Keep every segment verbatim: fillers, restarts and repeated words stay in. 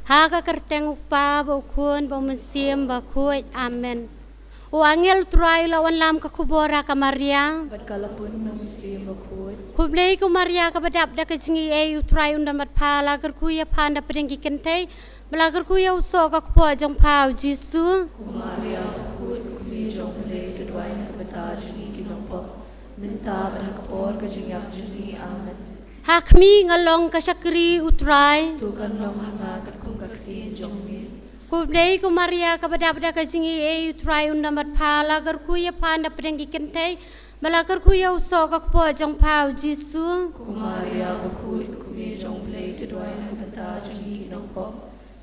Ha ka kyrteng U Kpa, bad U Khun, bad U Mynsiem Bakhuid. Amen. U angel U Trai u la wanlam ka khubor ha ka Maria. Bad ka la pun na U Mynsiem Bakhuid. Khublei ko Maria kaba dap da ka jingaiei, U Trai u don bad pha, la kyrkhu ïa pha na pdeng ki kynthei, bad la kyrkhu ïa u soh ka kpoh jong pha, U Jisu. Ko Maria bakhuid, ko kmie jong U Blei, to duwai na ka bynta jong ngi ki nongpop, mynta bad ha ka por ka jingïap jong ngi. Amen. Ha khmih nga long ka shakri U Trai. To kan long ha nga katkum ka ktien jong me. Khublei ko Maria kaba dap da ka jingaiei, U Trai u don bad pha, la kyrkhu ïa pha na pdeng ki kynthei, bad la kyrkhu ïa u soh ka kpoh jong pha, U Jisu. Ko Maria bakhuid, ko kmie jong U Blei, to duwai na ka bynta jong ngi ki nongpop,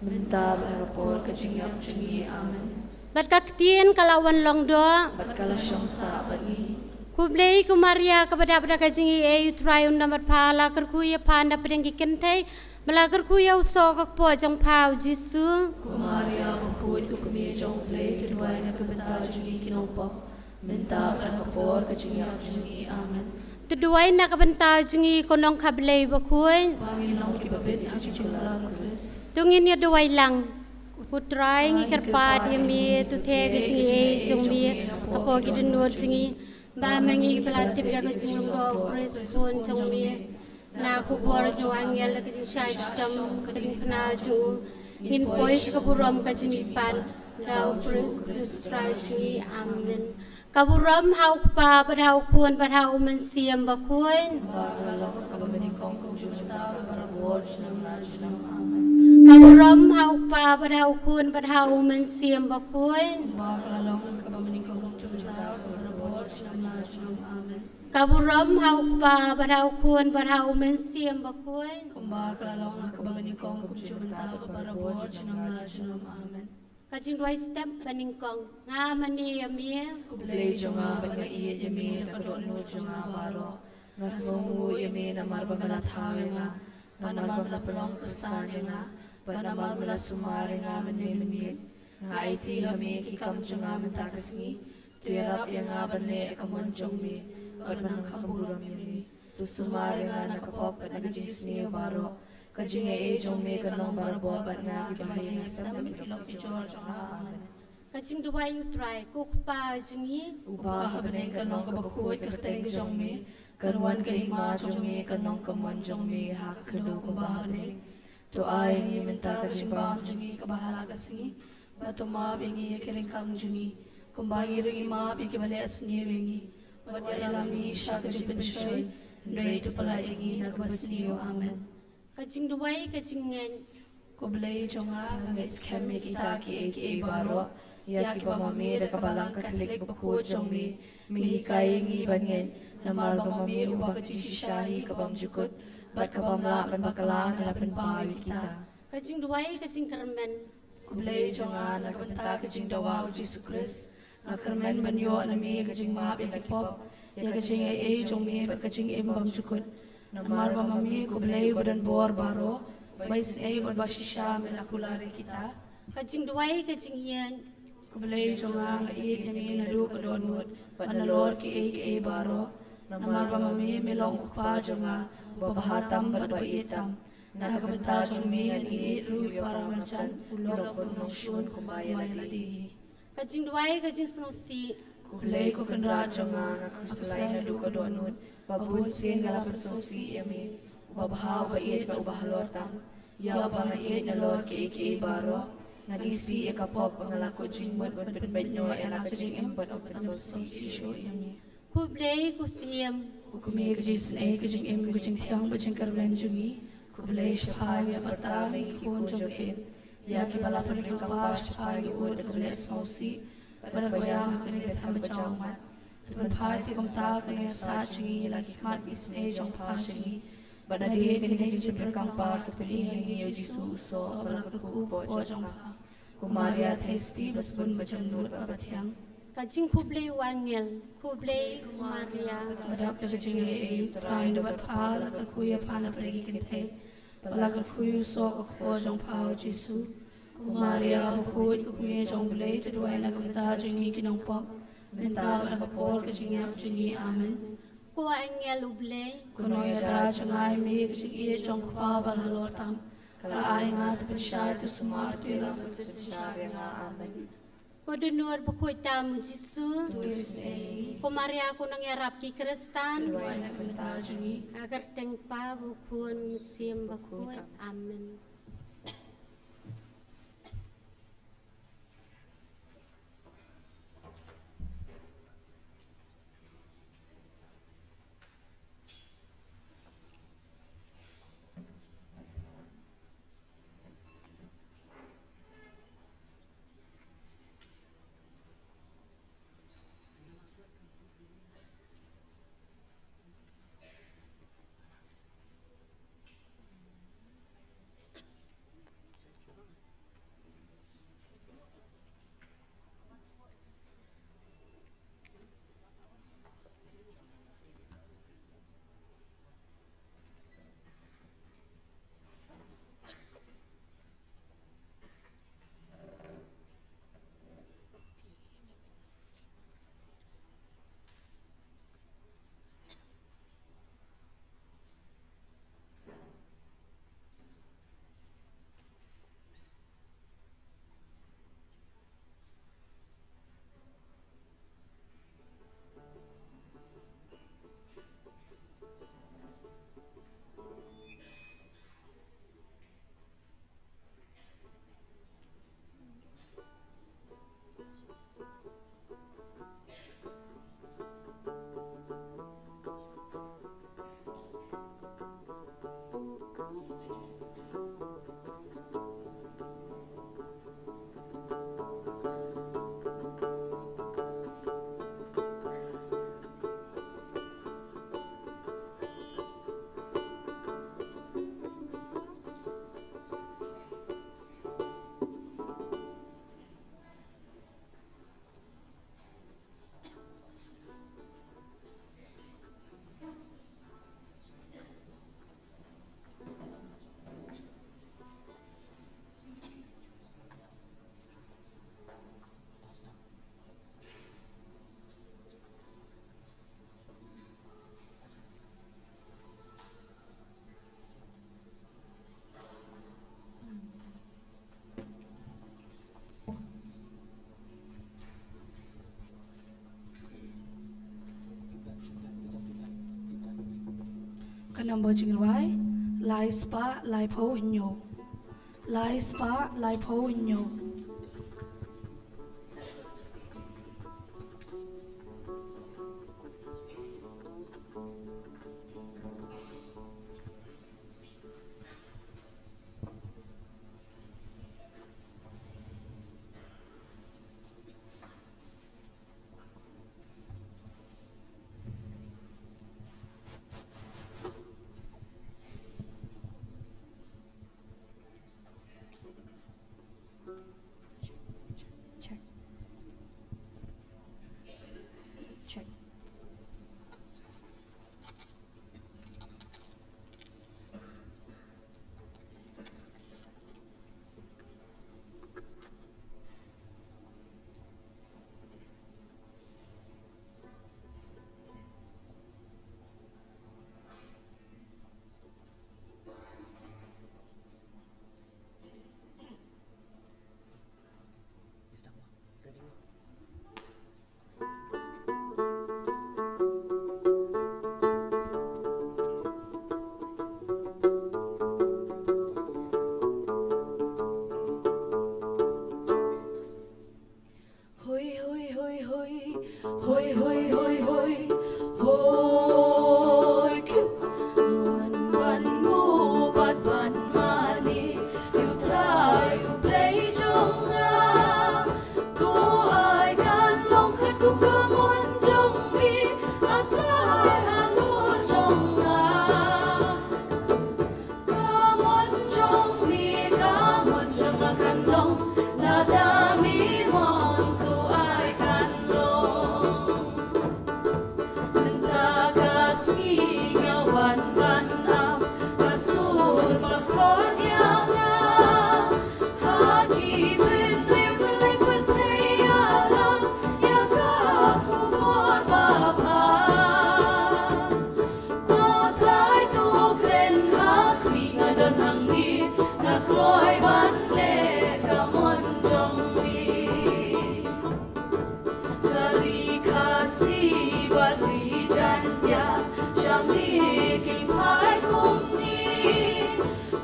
mynta bad ha ka por ka jingïap jong ngi. Amen. Bad ka ktien ka la wan long doh. Bad ka la shong sah bad ngi. Khublei ko Maria kaba dap da ka jingaiei, U Trai u don bad pha, la kyrkhu ïa pha na pdeng ki kynthei, bad la kyrkhu ïa u soh ka kpoh jong pha, U Jisu. Ko Maria bakhuid, ko kmie jong U Blei, to duwai na ka bynta jong ngi ki nongpop, mynta bad ha ka por ka jingïap jong ngi. Amen. To duwai na ka bynta jong ngi ko Nongkha Blei bakhuid. Ba ngin long kiba bit ha ka jingkular U Khrist. To ngin ïa duwai lang. Ko Trai, ngi kyrpad ïa me, to theh ka jingaiei jong me hapoh ki dohnud jong ngi, ba ma ngi kiba la tip ïa ka jinglong U Khrist Khun jong me. Na ka khubor jong u angel, da ka jingshai shitom ka diengphna jong u, ngin poi sha ka burom ka jingmihpat da U Khrist Trai jong ngi. Amen. Ka burom ha U Kpa bad ha U Khun bad ha U Mynsiem Bakhuid. Ba ka la long kaba nyngkong, kum shu mynta, bad barabor, junom la junom. Amen. Ka burom ha U Kpa bad ha U Khun bad ha U Mynsiem Bakhuid. Ba ka la long kaba nyngkong, kum shu mynta, bad barabor, junom la junom. Amen. Ka burom ha U Kpa bad ha U Khun bad ha U Mynsiem Bakhuid. Kumba ka la long ha kaba nyngkong, kum shu mynta, bad barabor, junom la junom. Amen. Ka jingduwai step ba nyngkong. Nga mane ïa me. Ko Blei jong nga, ba nga ïeit ïa me da ka dohnud jong nga baroh. Nga sngewnguh ïa me namar ba me la thaw ïa nga, bad namar ba me la pynlong Khristan ïa nga, bad namar ba me la sumar ïa nga mynne mynmiet. Nga aiti ha me ki kam jong nga mynta ka sngi. To ïarap ïa nga ban leh ïa ka mon jong me, bad ban nang kham burom ïa me. To sumar ïa nga na ka pop bad na ka jingsniew baroh. Ka jingaiei jong me kan long barabor bad nga, kiba ha ïing ha sem bad ki lok ki jor jong nga. Amen. Ka jingduwai U Trai. Ko Kpa jong ngi uba ha bneng, kan long kaba khuid ka kyrteng ka jong me. Kan wan ka hima jong me, kan long ka mon jong me ha ka khyndew kumba ha bneng. To ai ïa ngi mynta ka jingbam jong ngi kaba ha la ka sngi. Bad to map ïa ngi ïa ki ryngkang jong ngi, kumba ngi ruh ngi map ïa kiba leh sniew ïa ngi. Bad ym ïalam ngi sha ka jingpynshoi, hynrei to pyllait ïa ngi na kaba sniew. Amen. Ka jingduwai ka jingngeit. Ko Blei jong nga, nga ngeit skhem ïa kita kiei kiei baroh, ïa kiba ma me da ka Balang Katholik bakhuid jong me me hikai ïa ngi ban ngeit, namar ba ma me uba ka jingshisha hi ka bymjukut, bad ka bym lah ban bakla, me la pynpaw ïa kita. Ka jingduwai ka jingkyrmen. Ko Blei jong nga, na ka bynta ka jingdawa U Jisu Khrist, nga kyrmen ban ïoh na me ka jingmap ïa ki pop, ïa ka jingaiei jong me bad ka jingim bymjukut. Namar ba ma me, ko Blei uba don bor baroh, uba isynei bad uba shisha, me la kular ïa kita. Ka jingduwai ka jingïeit. Ko Blei jong nga, nga ïeit ïa me naduh ka dohnud bad nalor kiei kiei baroh. Namar ba ma me, me long U Kpa jong nga, uba bha tam bad uba ïeit tam. Na ka bynta jong me ngan ïeit ruh ïa u para marjan, u lok bad u nongshun kumba ïa lade hi. Ka jingduwai ka jingsngewsih. Ko Blei ko Kynrad jong nga, nga khuslai naduh ka dohnud ba bunsien nga la pynsngewsih ïa me, uba bha, uba ïeit bad uba halor tam. Ïa uba nga ïeit nalor kiei kiei baroh, ngan isih ïa ka pop ba nga la kut jingmut ban pynbeit noh ïa la ka jingim bad ban pynsngewsih shuh ïa me. Ko Blei ko Syiem. Ko Kmie ka jingisynei, ka jingim, ka jingthiang bad jingkyrmen jong ngi, ko Blei shaphang ïa pyrta ngi ki khun jong ka Im. Ïa kiba la pynryngkang paw shaphang ngi, ud da kaba leh sngewsih bad da kaba ïam ha kane ka them ba jaw mat. To pynphai te kumta kane ka sah jong ngi ïa la ki khmat ba isynei jong pha sha ngi. Bad nadien kane ka jingpynryngkang paw, to pyni ha ngi ïa U Jisu u soh ba la kyrkhu u kpoh jong pha. Ko Maria Theisotti, ba sbun, ba jemnud bad ba thiang. Ka jingkhublei u angel. Khublei ko Maria. Ba dap da ka jingaiei, U Trai u don bad pha, la kyrkhu ïa pha na pdeng ki kynthei, bad la kyrkhu ïa u soh ka kpoh jong pha U Jisu. Ko Maria bakhuid, ko Kmie jong U Blei, to duwai na ka bynta jong ngi ki nongpop, mynta bad ha ka por ka jingïap jong ngi. Amen. Ko angel U Blei. Kynnoh ïada jong nga ïa me ka jingïeit jong U Kpa ba la halor tam. Ka la ai nga to pynshai, to sumar, to ïalam, to pynshai ïa nga. Amen. Ko Dohnud bakhuid tam u Jisu. To isynei ïa ngi. Ko Maria ko nongïarap ki Khristan. To duwai na ka bynta jong ngi. Ha ka kyrteng Kpa bad u Khun bad u Mynsiem Bakhuid. Amen. Ka nombor jingrwai, lai spah laiphew hynñiew. Lai spah laiphew hynñiew.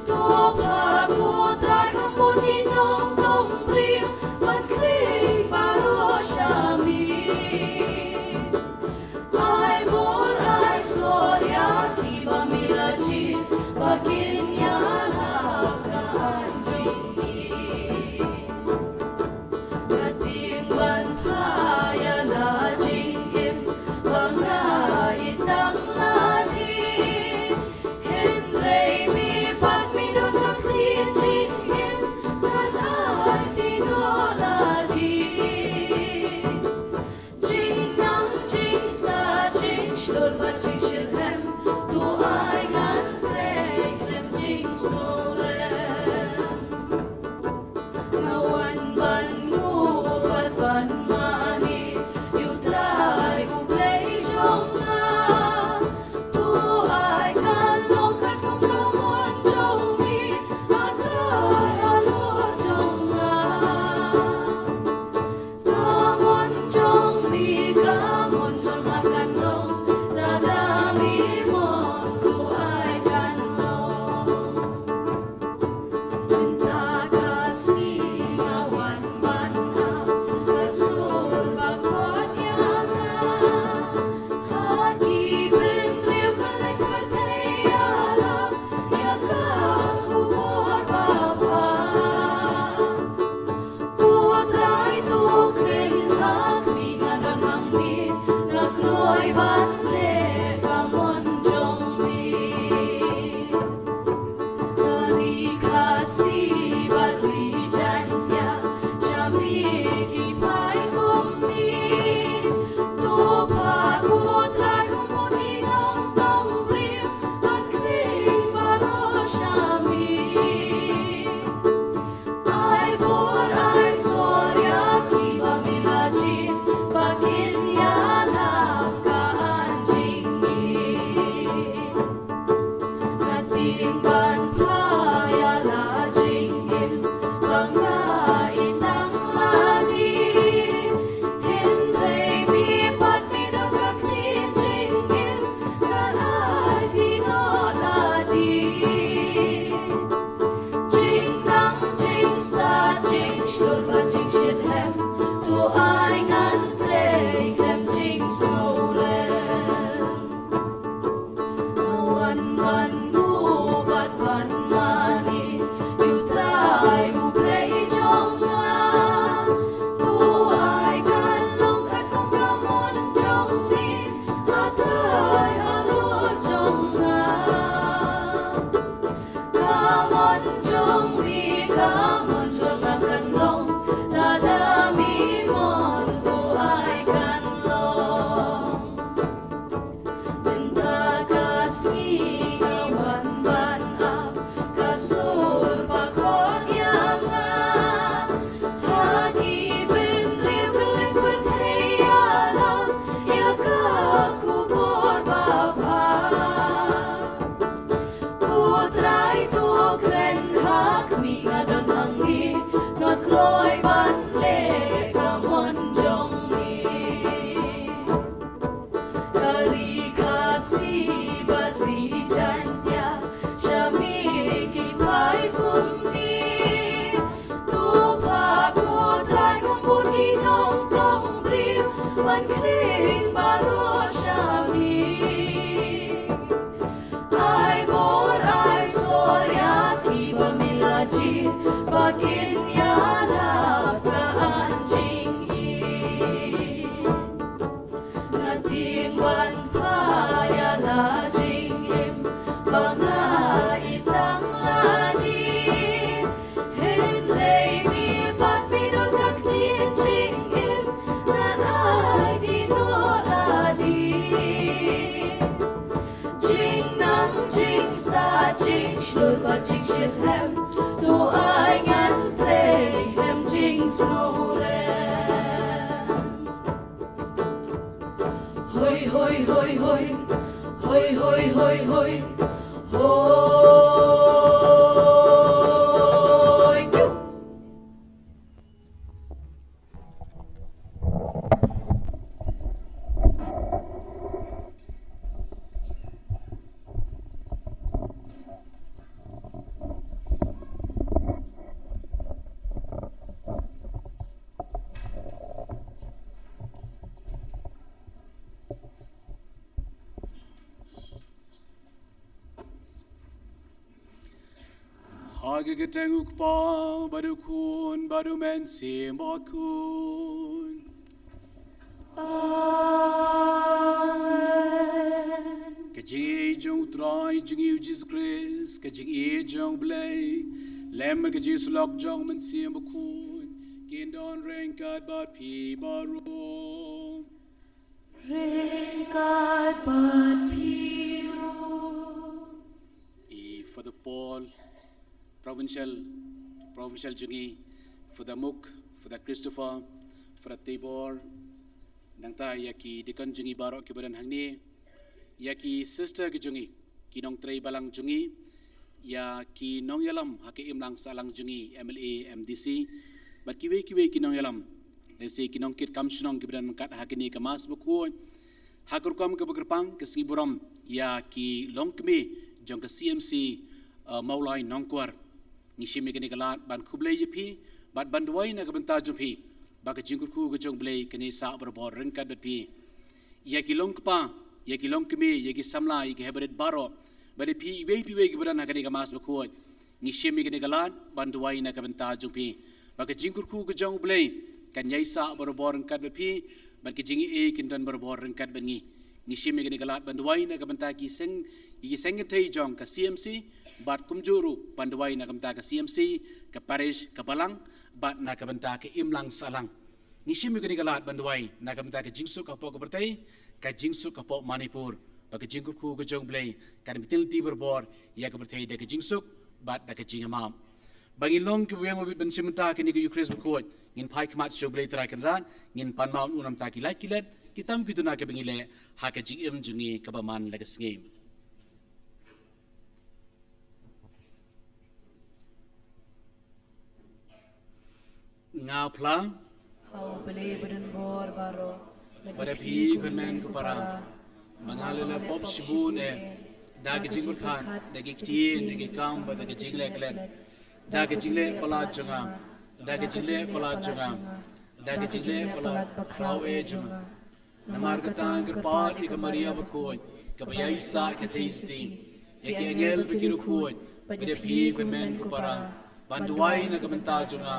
To pha ko Trai kham bun ki nongtong briew ban khring baroh sha me. Ai bor ai sor ïa kiba me la jied ba kin ïalap ka aiñ jong me. Nga tieng ban phai ïa la jingim ba nga ïeit tang lade. Hynrei me pat me don ka ktien jingim, ngan aiti noh lade. Jingnang jingstad jingshlur bad jingshitrhem, to ai ngan trei khlem jingsngewrem. Nga wan ban nguh bad ban mane ïa u Trai U Blei jong nga. To ai kan long katkum ka mon jong me, A Trai halor jong nga. Ka mon jong me, ka mon jong nga kan long, lada me mon to ai kan long. Mynta ka sngi nga wan ban ap ka sur ba khot ïa nga. Ha ki bynriew ka leit pyrthei ïalap ïa ka khubor babha. Ko Trai to kren ha khmih, nga don hangne, nga kloi ban leh ka mon jong me. Ka ri Khasi bad ri Jaiñtia, sha me ki phai kumne. To pha ko Trai kham bun ki nongtong briew ban khring baroh sha me. Ai bor ai sor ïa kiba me la jied ba kin ïalap ka aiñ jong me. Nga tieng ban phai ïa la jingim ba nga ïeit tang lade. Hynrei me pat me don ka ktien jingim, ngan aiti noh lade. Jingnang jingstad jingshlur bad jingshitrhem, to ai ngan trei khlem jingsngewrem. Nga wan ban nguh bad ban mane ïa u Trai U Blei jong nga. To ai kan long katkum ka mon jong me, A Trai halor jong nga. Ka mon jong me, ka mon jong nga kan long, lada me mon to ai kan long. Mynta ka sngi nga wan ban ap ka sur ba khot ïa nga. Ha ki bynriew ka leit pyrthei ïalap ïa ka khubor babha. Ko Trai to kren ha khmih, nga don hangne, nga kloi ban leh ka mon jong me. Ka ri Khasi bad ri Jaiñtia, sha me ki phai kumne. To pha ko Trai kham bun ki nongtong briew ban khring baroh sha me. Ai bor ai sor ïa kiba me la jied ba kin ïalap ka aiñ jong me. Nga tieng ban phai ïa la jingim ba nga ïeit tang lade. Hynrei me pat me don ka ktien jingim, ngan aiti noh lade. Jingnang jingstad jingshlur bad jingshitrhem, to ai ngan trei khlem jingsngewrem. Hoi hoi hoi hoi. Hoi hoi hoi hoi. Hoi. Ha ka kyrteng u Kpa bad u Khun bad u Mynsiem Bakhuid. Amen. Ka jingïeit jong u Trai jong ngi u Jisu Khrist, ka jingïeit jong u Blei, lem ka jingïasyllok jong u Mynsiem Bakhuid, kin don ryngkat bad phi baroh. Ryngkat bad phi ruh. I Father Paul, Provincial, Provincial jong ngi, Father Muk, Father Christopher, Father Tibor, nangta ïa ki deacon jong ngi baroh kiba don hangne, ïa ki sister ki jong ngi, ki nongtrei balang jong ngi, ïa ki nongïalam ha ka imlang sahlang jong ngi, M L A, M D C, bad kiwei kiwei ki nongïalam, lehse ki nongkit kam shnong kiba don ryngkat ha kane ka Mass bakhuid. Ha ka rukom kaba kyrpang, ka sngi burom ïa ki longkmie jong ka C M C, uh, Mawlai Nongkwar. Ngi shim ïa kane ka lad ban khublei ïa phi bad ban duwai na ka bynta jong phi, ba ka jingkyrkhu ka jong u Blei kan ïaisah barabor ryngkat bad phi. Ïa ki longkpa, ïa ki longkmie, ïa ki samla, ïa ki haibarit baroh, bad ïa phi iwei pa iwei kiba don ha kane ka Mass bakhuid, ngi shim ïa kane ka lad ban duwai na ka bynta jong phi, ba ka jingkyrkhu ka jong u Blei kan ïaisah barabor ryngkat bad phi, bad ka jingïeit kin don barabor ryngkat bad ngi. Ngi shim ïa kane ka lad ban duwai na ka bynta ki seng, ki seng kynthei jong ka C M C, bad kumjuh ruh ban duwai na ka bynta ka C M C, ka parish, ka balang, bad na ka bynta ka imlang sahlang. Ngi shim ïa kane ka lad ban duwai na ka bynta ka jingsuk hapoh ka pyrthei, ka jingsuk hapoh Manipur, ba ka jingkyrkhu ka jong u Blei kan pyntip lynti barabor ïa ka pyrthei da ka jingsuk bad da ka jingïamap. Ba ngin long kiba biang ba bit ban shim bynta kane ka Eucharist bakhuid, ngin phai khmat sha u Blei Trai Kynrad, ngin pan map na u namar ki lait ki let, ki tam ki duna kiba ngi leh ha ka jingim jong ngi kaba man la ka sngi. Nga phla ha u Blei badonbor baroh, bad da phi ko hynmen ko para, ba nga la leh pop shibun eh, da ka jingpyrkhat, da ki ktien, da ki kam, bad da ka jingleh klet, da ka jingleh palat jong nga, da ka jingleh palat jong nga, da ka jingleh palat bakhraw eh jong nga. Namar kata nga kyrpad ïa ka Maria bakhuid, kaba ïaisah ka Trinity, ïa ki angel bad ki riewkhuid, bad ïa phi ko hynmen ko para, ban duwai na ka bynta jong nga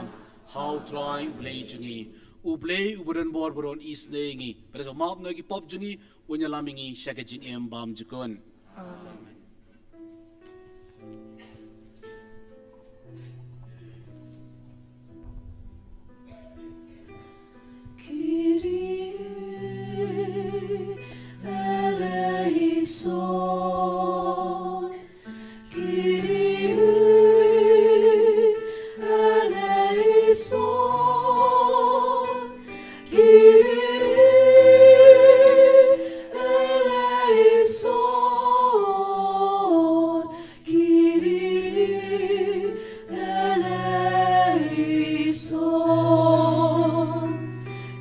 ha u Trai u Blei jong ngi. U Blei uba donbor baroh un isynei ïa ngi, bad da ka map na ki pop jong ngi un ïalam ïa ngi sha ka jingim bymjukut. Amen. Kyrie eleison. Kyrie eleison. Kyrie eleison. Kyrie eleison.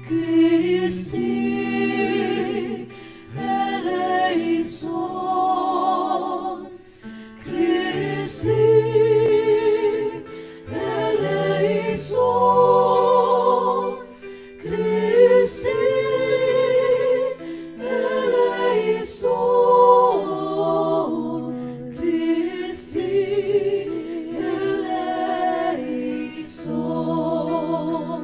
Christe eleison. Christe eleison. Christe eleison. Christe eleison.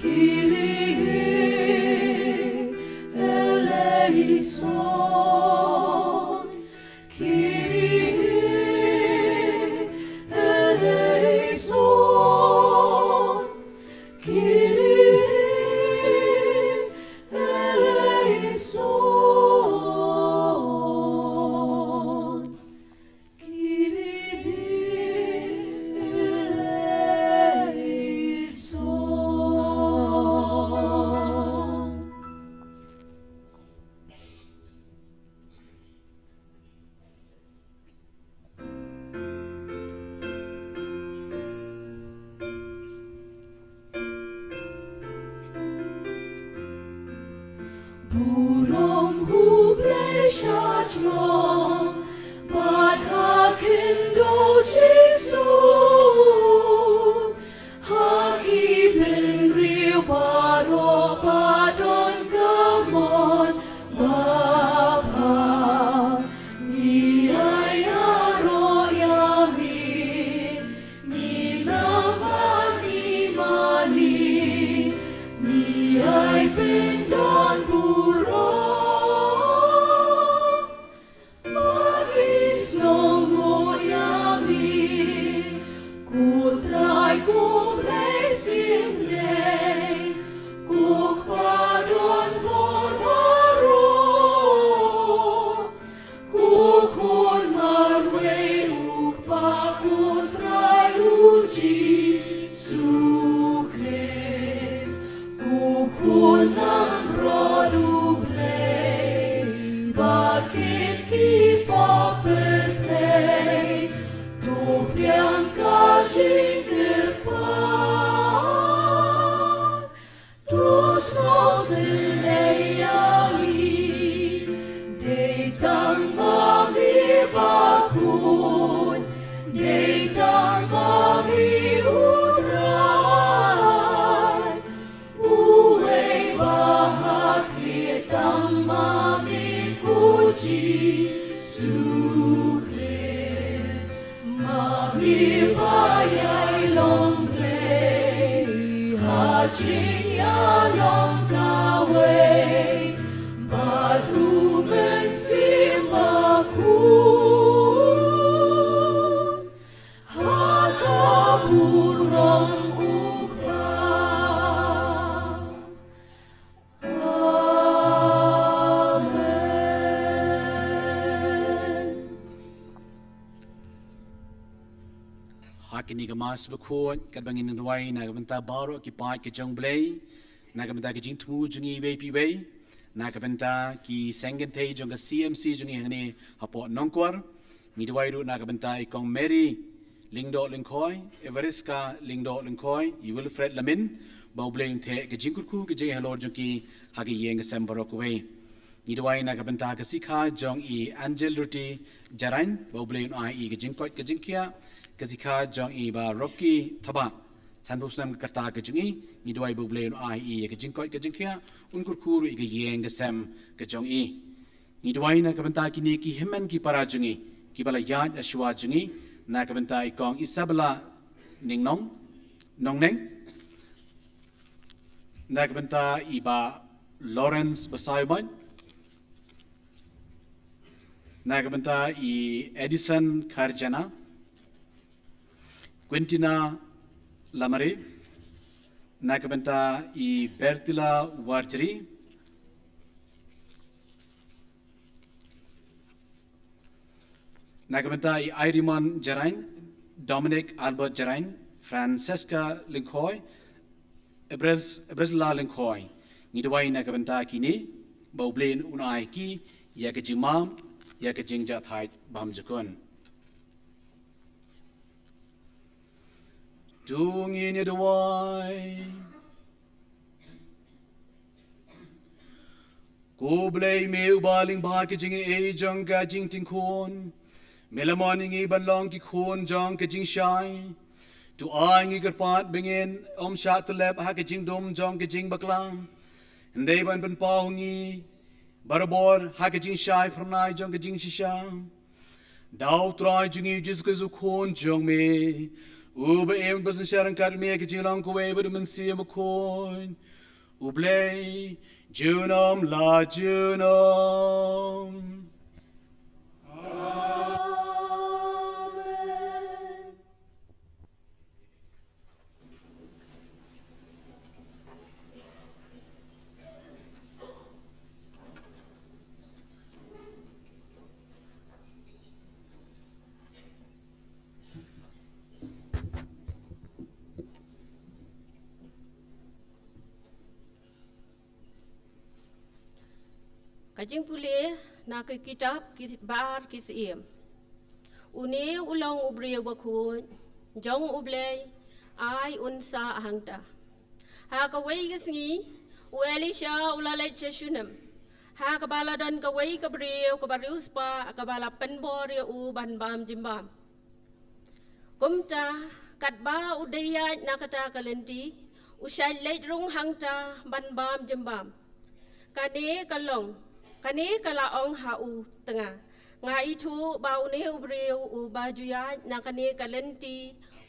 Kyrie eleison. Kyrie eleison. Kyrie eleison. Kyrie eleison. Burom ha u Blei sha jrong, bad ha kynduh Jisu. Ha ki bynriew baroh ba don ka mon, Baba, ngi ai ïaroh ïa me. Jisu Khrist, u Khun langbrot U Blei, ba kit ki pop pyrthei, to pdiang ka jingkyrpad. To sngewsynei ïa ngi, dei tang ma me bakhuid, dei tang ma me U Trai. Uwei ba ha khlieh tang ma me ko Jisu Khrist. Ma me ba ïai long Blei ha jingïalong kawei bad U Mynsiem Bakhuid ha ka burom U Kpa. Amen. Ha kine ki Mass bakhuid, katba ngin duwai na ka bynta baroh ki paid ki jong U Blei, na ka bynta ki jingthmu jong ngi iwei pa iwei, na ka bynta ki seng kynthei jong ka C M C jong ngi hangne hapoh Nongkwar, ngi duwai ruh na ka bynta i Kong Mary Lyngdoh Lyngkhoi, Evariska Lyngdoh Lyngkhoi, i Wilfred Lamin, ba U Blei un theh ka jingkyrkhu ka jinghalor jong ki ha ka ïing ka sem baroh kawei. Ngi duwai na ka bynta ka sikha jong i Angel Ruti Jarain, ba U Blei un ai i ka jingkoit ka jingkhiah, ka sikha jong i Bah Rocky Thabah, sanphew snem ka rta ka jong i, ngi duwai ba U Blei un ai i ka jingkoit ka jingkhiah, un kyrkhu ruh ïa ka ïing ka sem ka jong i. Ngi duwai na ka bynta kine ki hynmen ki para jong ngi, kiba la ïaid ha shuwa jong ngi, na ka bynta i Kong Isabella Ningnong, Nongneng, na ka bynta i Bah Lawrence Basaiawmoit, na ka bynta i Edison Kharjana, Quintina Lamare, na ka bynta i Bertila Warjri, na ka bynta i Irimon Jarain, Dominic Albert Jarain, Francesca Lyngkhoi, Ebres-, Ebresla Lyngkhoi. Ngi duwai na ka bynta kine, ba U Blei un ai ki ïa ka jingmap, ïa ka jingjahthait bymjukut. To ngin ïa duwai. Ko Blei me uba lyngba ka jingaiei jong ka jingtingkhun, me la mon ïa ngi ban long ki khun jong ka jingshai. To ai ngi kyrpad ba ngin ym shah tyllep ha ka jingdum jong ka jingbakla, hynrei ban pynpaw ngi barabor ha ka jingshai phyrnai jong ka jingshisha. Da U Trai jong ngi Jisu Khrist U Khun jong me, uba im bad synshar ryngkat me ha ka jinglong kawei bad U Mynsiem Bakhuid, U Blei, junom la junom. Amen. Ka jingpule na ka kitab ki Bar ki Syiem. Une u long u briew bakhuid jong U Blei, ai un sah hangta. Ha kawei ka sngi, u Elisha u la leit sha Shunem, ha kaba la don kawei ka briew kaba riewspah kaba la pynbor ïa u ban bam jingbam. Kumta, katba u dei ïaid na kata ka lynti, u shait leit rung hangta ban bam jingbam. Kane ka long, kane ka la ong ha u, tnga, nga ithuh ba une u briew uba ju ïaid na kane ka lynti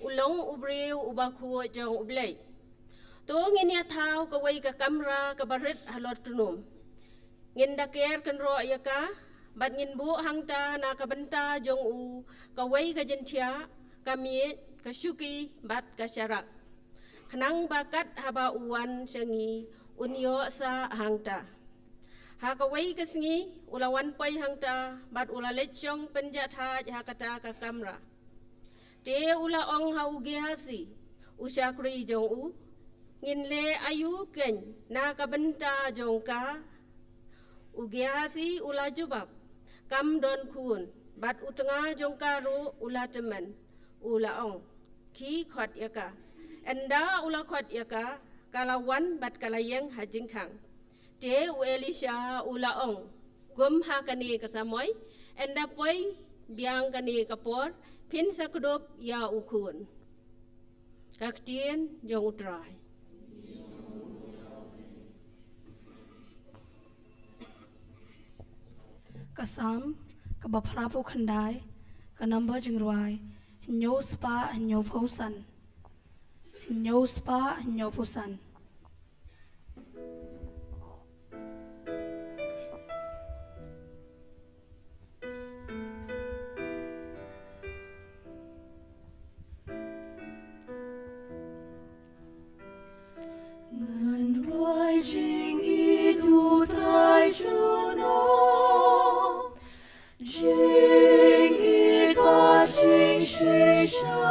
u long u briew uba khuid jong U Blei. To ngin ïa thaw kawei ka kamra kaba rit halor tnum. Ngin da ker kynroh ïa ka, bad ngin buh hangta na ka bynta jong u kawei ka jingthiah, ka miej, ka shuki bad ka sharak, khnang ba kat haba u wan sha ngi un ïoh sah hangta. Ha kawei ka sngi u la wan poi hangta bad u la leit shong pynjahthait ha kata ka kamra. Te u la ong ha u Gehazi, u shakri jong u, ngin leh aïu keiñ na ka bynta jong ka? U Gehazi u la jubab, kam don khun, bad u tnga jong ka ruh u la tymmen, u la ong, khie khot ïa ka. Ynda u la khot ïa ka, ka la wan bad ka la ïeng ha jingkhang. Te u Elisha u la ong, kum ha kane ka samoi, ynda poi biang kane ka por, phin sa kdup ïa u khun. Ka ktien jong u Trai. Ka Salm kaba phra phew khyndai, ka nombar jingrwai hynñiew spah hynñiew phew san. Hynñiew spah hynñiew phew san. Ngan duwai jingïeit u Trai junom, jingïeit bad jingshisha.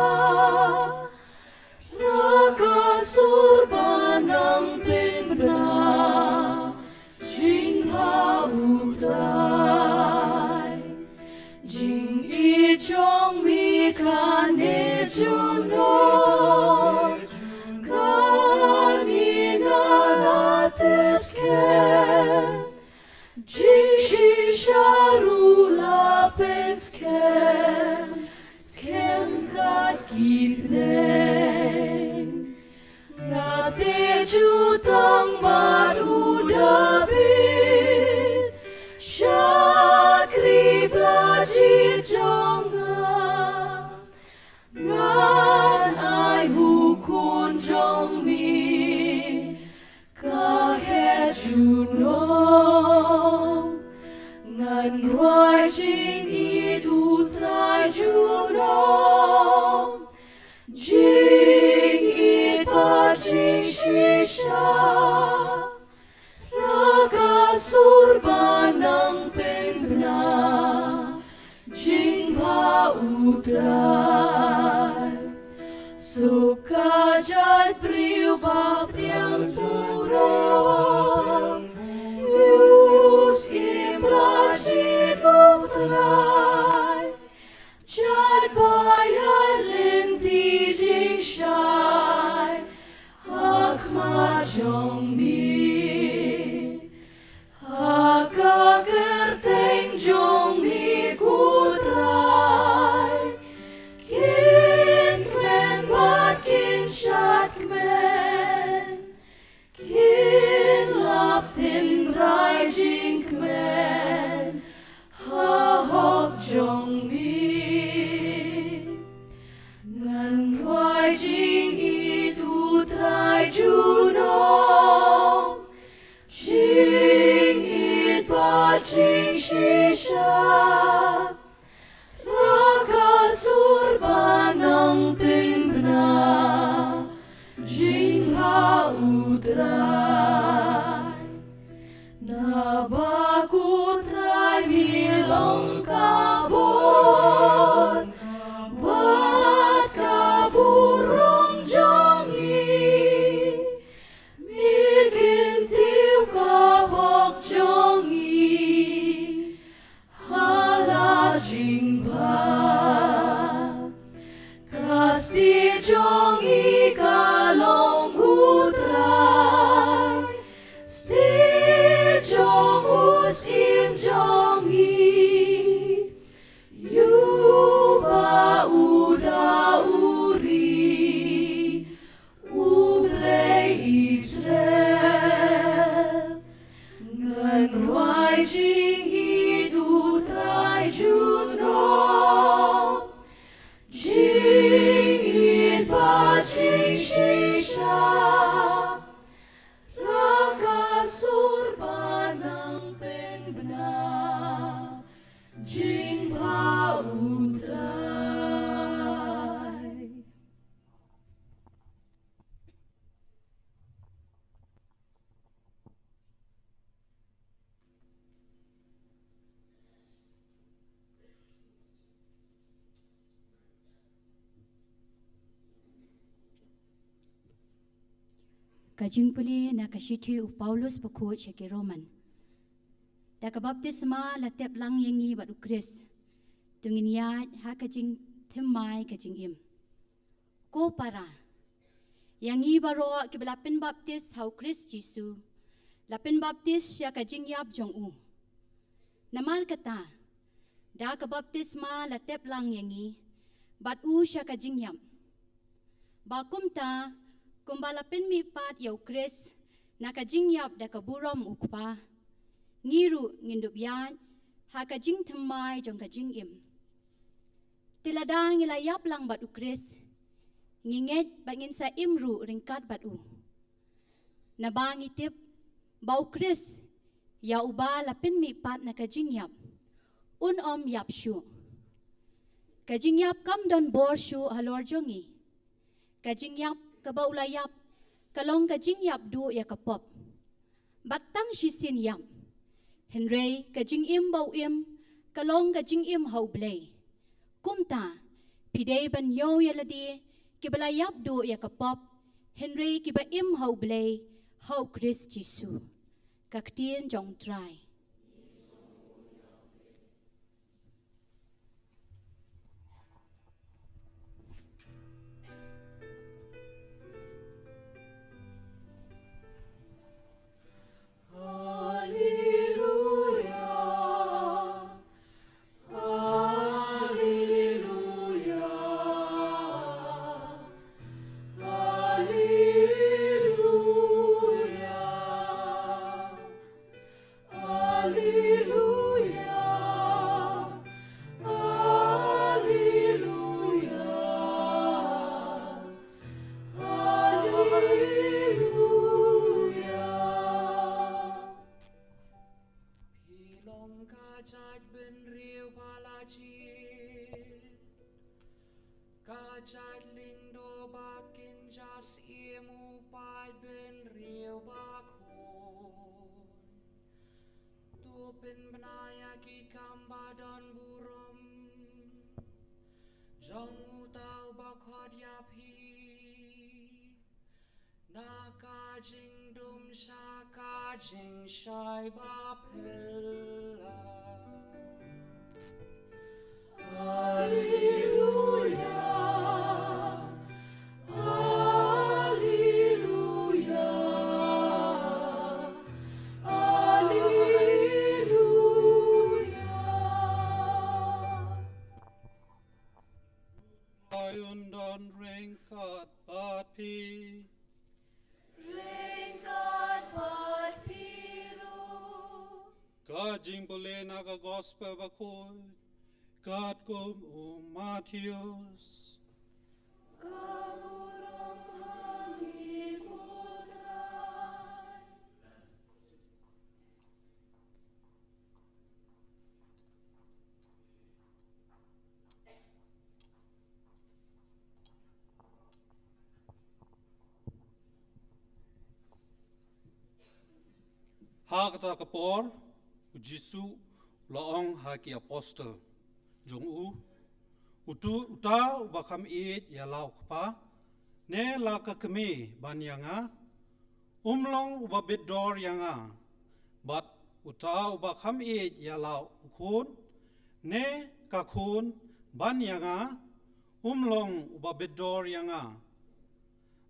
Ra ka sur ba nang pynbna jingbha u Trai. Jingïeit jong mi kane junom, kane nga la tip skhem. Jingshisha ruh la pynskhem, skhem kat ki bneng. Nga tip jutang bad u David, shakri ba la jied jong nga. Ngan ai u khun jong mi ka khet junom. Ngan duwai jingïeit u Trai junom, jingïeit bad jingshisha. Ra ka sur ba nang pynbna jingbha u Trai. Suk ka jaitbynriew ba pdiang burom, ïohi ba la jied u Trai. Jait ba ïaid lynti jingshai ha khmat jong mi. Ha ka kyrteng jong mi ko Trai, kin kmen bad kin shad kmen. Kin lap tynrai jingkmen ha hok jong mi. Ngan duwai jingïeit u Trai junom, jingïeit bad jingshisha. Ra ka sur ba nang pynbna jingbha u Trai. Naba ko Trai mi long ka bor bad ka burom jong ngi. Mi kyntiew ka bok jong ngi ha la jingbha. Ka stieh jong ngi ka long u Trai, stieh jong u Syiem jong ngi. Ïohi ba u da u ri, u Blei Israel. Ngan duwai jingïeit u Trai junom, jingïeit ba Ka jingpule na ka shithi u Paulus bakhuid sha ki Roman. Da ka baptisma la tep lang ïa ngi bad u Khrist, to ngin ïaid ha ka jingthymmai ka jingim. Ko para, ïa ngi baroh kiba la pynbaptis ha u Khrist Jisu, la pynbaptis sha ka jingïap jong u. Namar kata, da ka baptisma la tep lang ïa ngi bad u sha ka jingïap, ba kumta, kumba la pynmihpat ïa u Khrist na ka jingïap da ka burom u Kpa, ngi ruh ngin dup ïaid ha ka jingthymmai jong ka jingim. Te lada ngi la ïap lang bad u Khrist, ngi ngeit ba ngin sa im ruh ryngkat bad u. Naba ngi tip ba u Khrist, ïa uba la pynmihpat na ka jingïap, un ym ïap shuh. Ka jingïap kam don bor shuh halor jong ngi. Ka jingïap kaba u la ïap ka long ka jingïap duh ïa ka pop. Bad tang shisien ïap. Hynrei ka jingim ba u im ka long ka jingim ha u Blei. Kumta, phi dei ban ñiew ïa lade kiba la ïap duh ïa ka pop, hynrei kiba im ha u Blei ha u Khrist Jisu. Ka ktien jong u Trai. Phi long ka jaitbynriew ba la jied, ka jait lyngdoh ba kynja siem, u paidbynriew bakhuid. To pynbna ïa ki kam ba don burom jong uta uba khot ïa phi, na ka jingdum sha ka jingshai baphylla. Alleluia, alleluia, alleluia. Ai un don ryngkat bad phi. Ryngkat bad phi ruh. Ka jingpule na ka Gospel bakhuid katkum u Mathaios. Ka burom ha ngi ko Trai. Ha kata ka por, u Jisu u la ong ha ki apostol jong u, utu, uta uba kham ïeit ïa la u kpa, ne la ka kmie ban ïa nga, um long uba bit dor ïa nga, bad uta uba kham ïeit ïa la u khun, ne ka khun ban ïa nga, um long uba bit dor ïa nga.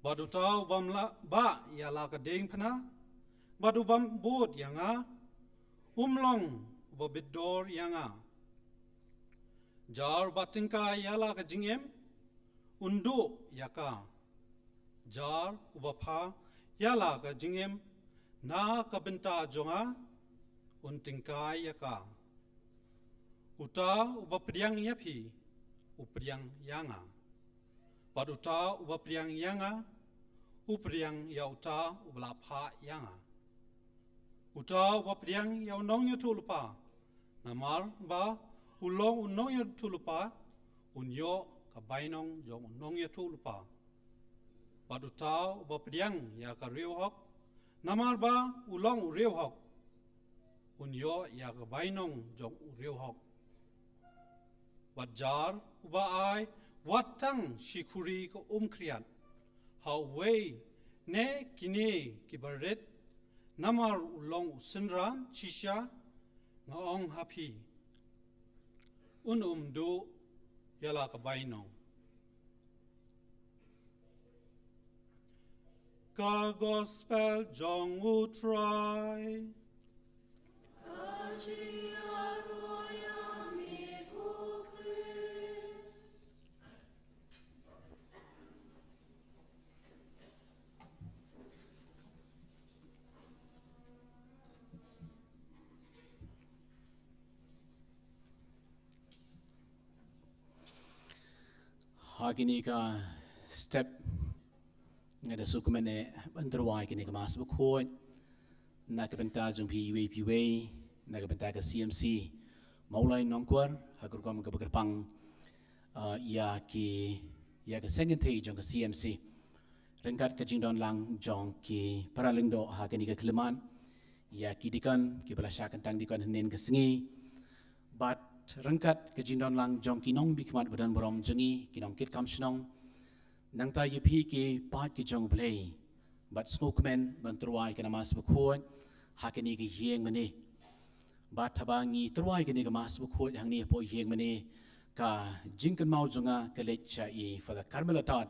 Bad uta u bym lah bah ïa la ka diengphna, bad u bym bud ïa nga, um long uba bit dor ïa nga. Jar uba tyngkai ïa la ka jingim, un duh ïa ka. Jar uba pha ïa la ka jingim na ka bynta jong nga, un tyngkai ïa ka. Uta uba pdiang ïa phi, u pdiang ïa nga. Bad uta uba pdiang ïa nga, u pdiang ïa uta uba la phah ïa nga. Uta uba pdiang ïa u nongïathuhlypa, namar ba u long u nongïathuhlypa, un ïoh ka bainong jong u nongïathuhlypa. Bad uta uba pdiang ïa ka riewhok, namar ba u long u riewhok, un ïoh ïa ka bainong jong u riewhok. Bad jar uba ai wat tang shi khuri ka um khriat ha uwei Ne kine ki barit, namar u long u synran shisha, nga ong ha phi, un ym duh ïa la ka bainong. Ka Gospel jong U Trai. Ha kine ki step nga da sngewkmen ban tyrwa ïa kine ki Mass Bakhuid na ka bynta jong phi iwei pa iwei, na ka bynta ka C M C Mawlai Nongkwar, ha ka rukom kaba kyrpang, ah, ïa ki, ïa ka seng kynthei jong ka C M C. Ryngkat ka jingdon lang jong ki para lyngdoh ha kane ka khyllipmat, ïa ki deacon kiba la shah kyntang deacon hynnin ka sngi, bad ryngkat ka jingdon lang jong ki nongmihkhmat ba don burom jong ngi, ki nongkitkam shnong. Nangta ïa phi ki paid ki jong U Blei, bad sngewkmen ban tyrwa ïa kane ka Mass Bakhuid ha kane ka ïing mane. Bad haba ngi tyrwa ïa kane ka Mass Bakhuid hangne hapoh ïing mane, ka jingkynmaw jong nga ka leit sha i Father Carmel Atad,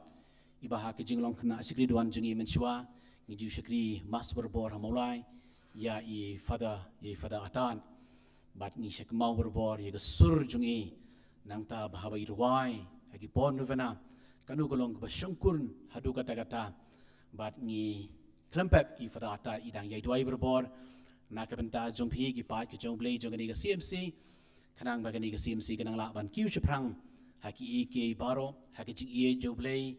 iba ha ka jinglong khynnah shakri duwan jong ngi mynshuwa, ngi ju shakri Mass barabor ha Mawlai ïa i Father, ïa i Father Atad. Bad ngi shakynmaw barabor ïa ka sur jong i, nangta ba haba i rwai ha ki por novena, kano ka long kaba shongkun haduh katta katta. Bad ngi khlem pep i Father Atad i dang ïai duwai barabor na ka bynta jong phi ki paid ki jong U Blei jong kane ka C M C, khnang ba kane ka C M C kan nang lah ban kiew shaphrang ha kiei kiei baroh, ha ka jingïeit jong U Blei,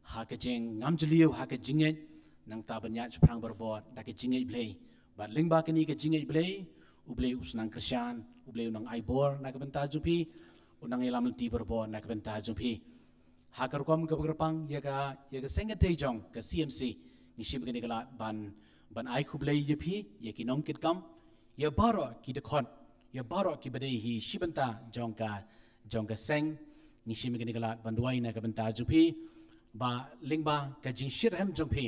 ha ka jingngam jylliew, ha ka jingngeit, nangta ban ïaid shaphrang barabor da ka jingngeit Blei. Bad lyngba kane ka jingngeit Blei, U Blei u sa nang kyrshan, U Blei u nang ai bor na ka bynta jong phi, u nang ïalam lynti barabor na ka bynta jong phi. Ha ka rukom kaba kyrpang ïa ka, ïa ka seng kynthei jong ka C M C, ngi shim kane ka lad ban, ban ai khublei ïa phi, ïa ki nongkitkam, ïa baroh ki dkhot, ïa baroh kiba dei hi shi bynta jong ka, jong ka seng. Ngi shim kane ka lad ban duwai na ka bynta jong phi, ba lyngba ka jingshitrhem jong phi,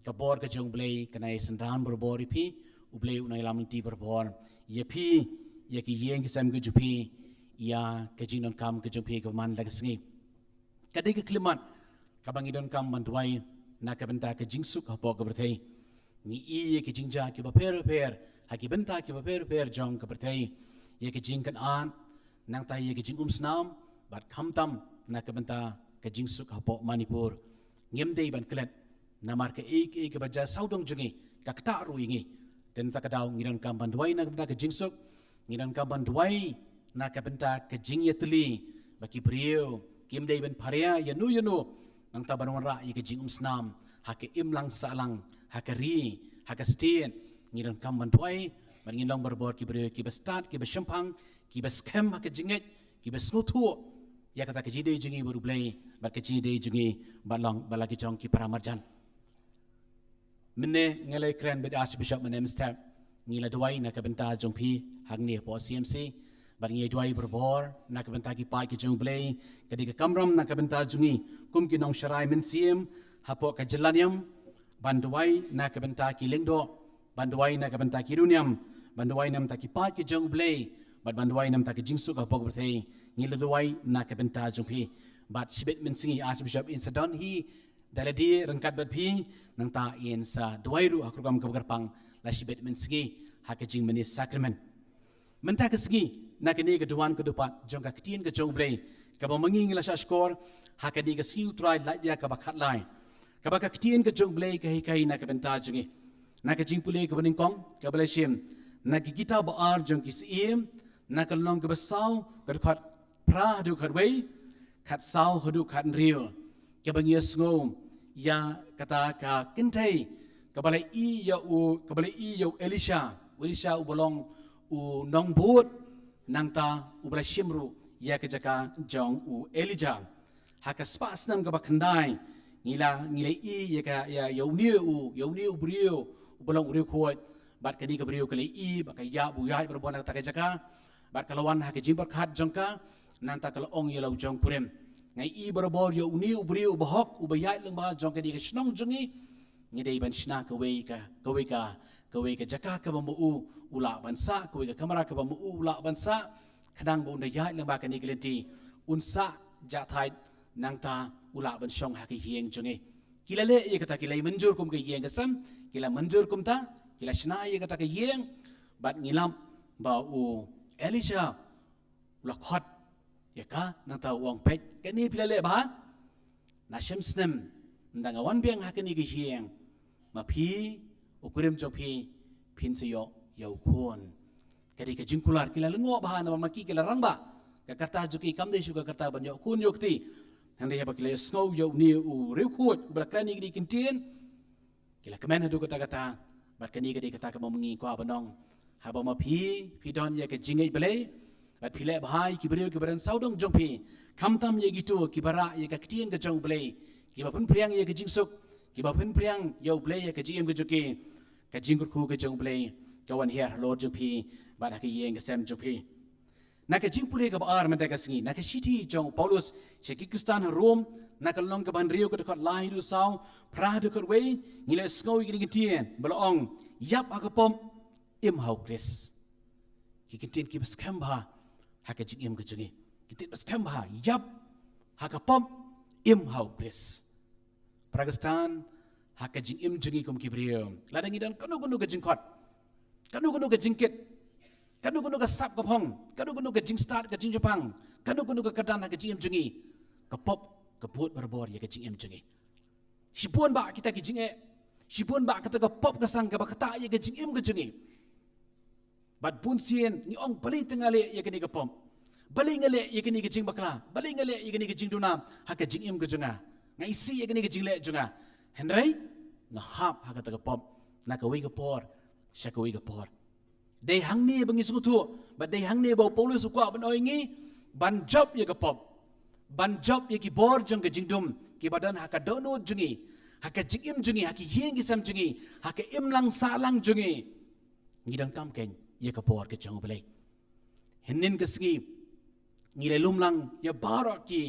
ka bor ka jong U Blei kan nang synran barabor ïa phi, U Blei u nang ïalam lynti barabor ïa phi, ïa ki ïing ki sem ki jong phi, ïa ka jingdonkam ka jong phi kaba man la ka sngi. Ka dei ka khyllipmat kaba ngi donkam ban duwai na ka bynta ka jingsuk hapoh ka pyrthei. Ngi ïohi ïa ki jingjia kiba pher bapher ha ki bynta kiba pher bapher jong ka pyrthei, ïa ka jingkynad, nangta ïa ka jingumsnam, bad khamtam na ka bynta ka jingsuk hapoh Manipur. Ngim dei ban klet, namar kaei kaei kaba jia sawdong jong ngi ka ktah ruh ïa ngi. Te nangta ka daw ngi donkam ban duwai na ka bynta ka jingsuk, ngi donkam ban duwai na ka bynta ka jingïatylli, ba ki briew kim dei ban pharia ïano ïano, nangta ban wanrah ïa ka jingumsnam ha ka imlang sahlang, ha ka ri, ha ka state. Ngi donkam ban duwai, bad ngin long barabor ki briew kiba stad, kiba shemphang, kiba skhem ha ka jingngeit, kiba sngewthuh ïa kata ka jingïadei jong ngi bad U Blei, bad ka jingïadei jong ngi bad long, bad la ki jong ki para marjan. Mynne nga la kren bad Archbishop mynne mynstep, ngi la duwai na ka bynta jong phi hangne hapoh C M C, bad ngi duwai barabor na ka bynta ki paid ki jong U Blei, ka dei ka kamram na ka bynta jong ngi kum ki nongsharai mynsiem hapoh ka jylla niam, ban duwai na ka bynta ki lyngdoh, ban duwai na ka bynta ki riewniam, ban duwai na ka bynta ki paid ki jong U Blei, bad ban duwai na ka bynta ka jingsuk hapoh ka pyrthei. Ngi la duwai na ka bynta jong phi. Bad shibit mynsngi Archbishop in sa don hi da lade ryngkat bad phi, nangta in sa duwai ruh ha ka rukom kaba kyrpang la shibit mynsngi ha ka jingmane sakramen. Mynta ka sngi, na kane ka duwan ka dupat jong ka ktien ka jong U Blei, kaba ma ngi ngi la shahshkor ha kane ka sngi U Trai Laitlyngkhuh kaba khatlai, kaba ka ktien ka jong U Blei ka hikai na ka bynta jong ngi. Na ka jingpule kaba nyngkong kaba la shim na ka kitab ba ar jong ki Syiem, na ka lynnong kaba saw, ka dkhot phra haduh khatwei, khatsaw haduh khathynriew, kaba ngi ïa sngew ïa kata ka kynthei kaba la ïohi ïa u, kaba la ïohi ïa u Elisha, u Elisha uba long u nongbud, nangta uba la shim ruh ïa ka jaka jong u Elijah. Ha ka spah snem kaba khyndai, ngi la, ngi la ïohi ïa ka, ïa, ïa une u, ïa une u briew uba long u riewkhuid. Bad kane ka briew ka la ïohi ba ka ïap u ïaid barabor na kata ka jaka. Bad ka la wan ha ka jingpyrkhat jong ka, nangta ka la ong ïa la u jong kurim, nga ïohi barabor ïa une u briew uba hok, uba ïaid lyngba jong kane ka shnong jong ngi. ngi dei ban shna kawei ka, kawei ka, kawei ka jaka kaba ma u u lah ban sah, kawei ka kamra kaba ma u u lah ban sah, khnang ba un da ïaid lyngba kane ka lynti, un sah jahthait, nangta u lah ban shong ha ka ïing jong ngi. Ki la leh ïa kata, ki la mynjur kum ka ïing ka sem, ki la mynjur kumta, ki la shna ïa kata ka ïing, bad ngi lap ba u Elisha u la khot ïa ka, nangta u ong, peit, kane phi la leh bha, na shem snem ynda nga wan biang ha kane ka ïing, ma phi, u kurim jong phi, phin sa ïoh ïa u khun. Ka dei ka jingkular, ki la lyngngoh bha namar ma ki ki la rangbah. Ka karta jong ki kam dei shuh ka karta ban ïoh khun ïoh kti. Hynrei haba ki la ïohsngew ïa une u riewkhuid uba la kren ïa kine ki ktien, ki la kmen haduh katta katta. Bad kane ka dei kata kaba ma ngi kwah ban ong, haba ma phi, phi don ïa ka jingngeit Blei, bad phi leh bha ïa ki briew kiba don sawdong jong phi, khamtam ïa kito kiba rah ïa ka ktien ka jong U Blei, kiba pynphriang ïa ka jingsuk, kiba pynphriang ïa U Blei ïa ka jingim ka jong ki, ka jingkyrkhu ka jong U Blei ka wan hiar halor jong phi bad ha ka ïing ka sem jong phi. Na ka jingpule kaba ar mynta ka sngi, na ka shithi jong u Paulus sha ki Khristan ha Rom, na ka lynnong kaba hynriew, ka dkhot lai haduh saw, phra haduh khatwei, ngi la sngew ïa kine ki ktien ba la ong, ïap ha ka pop, im ha U Khrist. Ki ktien kiba skhem bha ha ka jingim ka jong ngi. Ki ktien ba skhem bha, ïap ha ka pop, im ha U Khrist. Para Khristan, ha ka jingim jong ngi kum ki briew, lada ngi don kano kano ka jingkhot, kano kano ka jingkit, kano kano ka sap ka phong, kano kano ka jingstad ka jingjopang, kano kano ka kyrdan ha ka jingim jong ngi, ka pop ka bud barabor ïa ka jingim jong ngi. Shibun bah kita ki jingeh, shibun bah kata ka pop ka sang kaba ktah ïa ka jingim ka jong ngi. Bad bun sien ngi ong, balei te nga leh ïa kane ka pop, balei nga leh ïa kane ka jingbakla, balei nga leh ïa kane ka jingduna ha ka jingim ka jong nga. Nga isih ïa kane ka jingleh jong nga. Hynrei nga hap ha kata ka pop na kawei ka por sha kawei ka por. Dei hangne ba ngi sngewthuh, bad dei hangne ba u Paulus u kwah ban ong ïa ngi, ban jop ïa ka pop, ban jop ïa ki bor jong ka jingdum kiba don ha ka dohnud jong ngi, ha ka jingim jong ngi, ha ki ïing ki sem jong ngi, ha ka imlang sahlang jong ngi. Ngi donkam kein ïa ka bor ka jong U Blei. Hynnin ka sngi ngi la lum lang ïa baroh ki,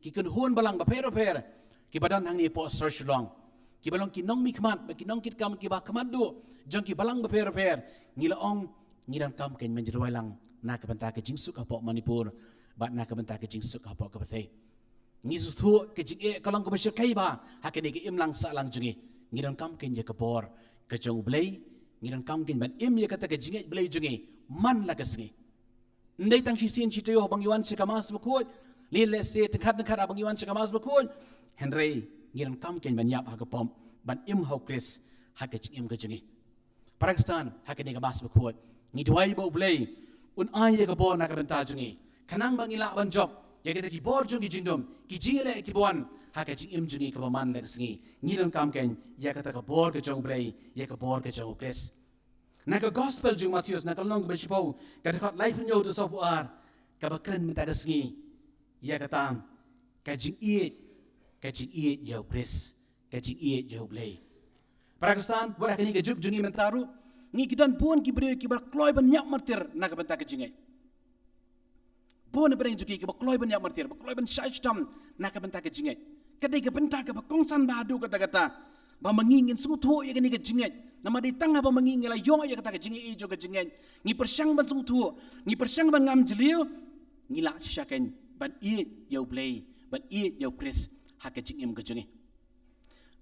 ki kynhun balang bapher bapher kiba don hangne hapoh sor Shillong, kiba long ki nongmihkhmat bad ki nongkitkam kiba khmat duh jong ki balang bapher bapher. Ngi la ong, ngi donkam kein ban jyrwai lang na ka bynta ka jingsuk hapoh Manipur bad na ka bynta ka jingsuk hapoh ka pyrthei. Ngi sngewthuh ka jingeh ka long kaba shyrkhei bha ha kane ka imlang sahlang jong ngi. Ngi donkam kein ïa ka bor ka jong U Blei, ngi donkam kein ban im ïa kata ka jingngeit Blei jong ngi man la ka sngi. Ym dei tang shisien shi taïew haba ngi wan sha ka Mass Bakhuid, lane lehse tyngkhat tyngkhat haba ngi wan sha ka Mass Bakhuid. Hynrei ngi donkam kein ban ïap ha ka pop, ban im ha U Khrist ha ka jingim ka jong ngi. Para Khristan, ha kane ka Mass Bakhuid ngi duwai ba U Blei un ai ïa ka bor na ka bynta jong ngi, khnang ba ngi lah ban jop ïa kita ki bor jong ki jingdum, ki jingïaleh kiba wan ha ka jingim jong ngi kaba man la ka sngi. Ngi donkam kein ïa kata ka bor ka jong U Blei, ïa ka bor ka jong U Khrist. Na ka Gospel jong u Mathaios, na ka lynnong kaba shiphew, ka dkhot laiphew hynñiew haduh sawphew ar, kaba kren mynta ka sngi ïa kata ka jingïeit, ka jingïeit ïa U Khrist, ka jingïeit ïa U Blei. Para Khristan, wat ha kane ka juk jong ngi mynta ruh, ngi ki don bun ki briew kiba kloi ban ïap martir na ka bynta ka jingngeit. Bun na pdeng jong ki kiba kloi ban ïap martir, ba kloi ban shah shitom na ka bynta ka jingngeit. Ka dei ka bynta kaba kongsan bha haduh katta katta ba ma ngi ngin sngewthuh ïa kane ka jingngeit. Namar dei tang haba ma ngi ngi la ïoh ïa kata ka jingngeit, ïa ka jingngeit, ngi pyrshang ban sngewthuh, ngi pyrshang ban ngam jylliew, ngi lah shisha kein ban ïeit ïa U Blei, ban ïeit ïa U Khrist ha ka jingim ka jong ngi.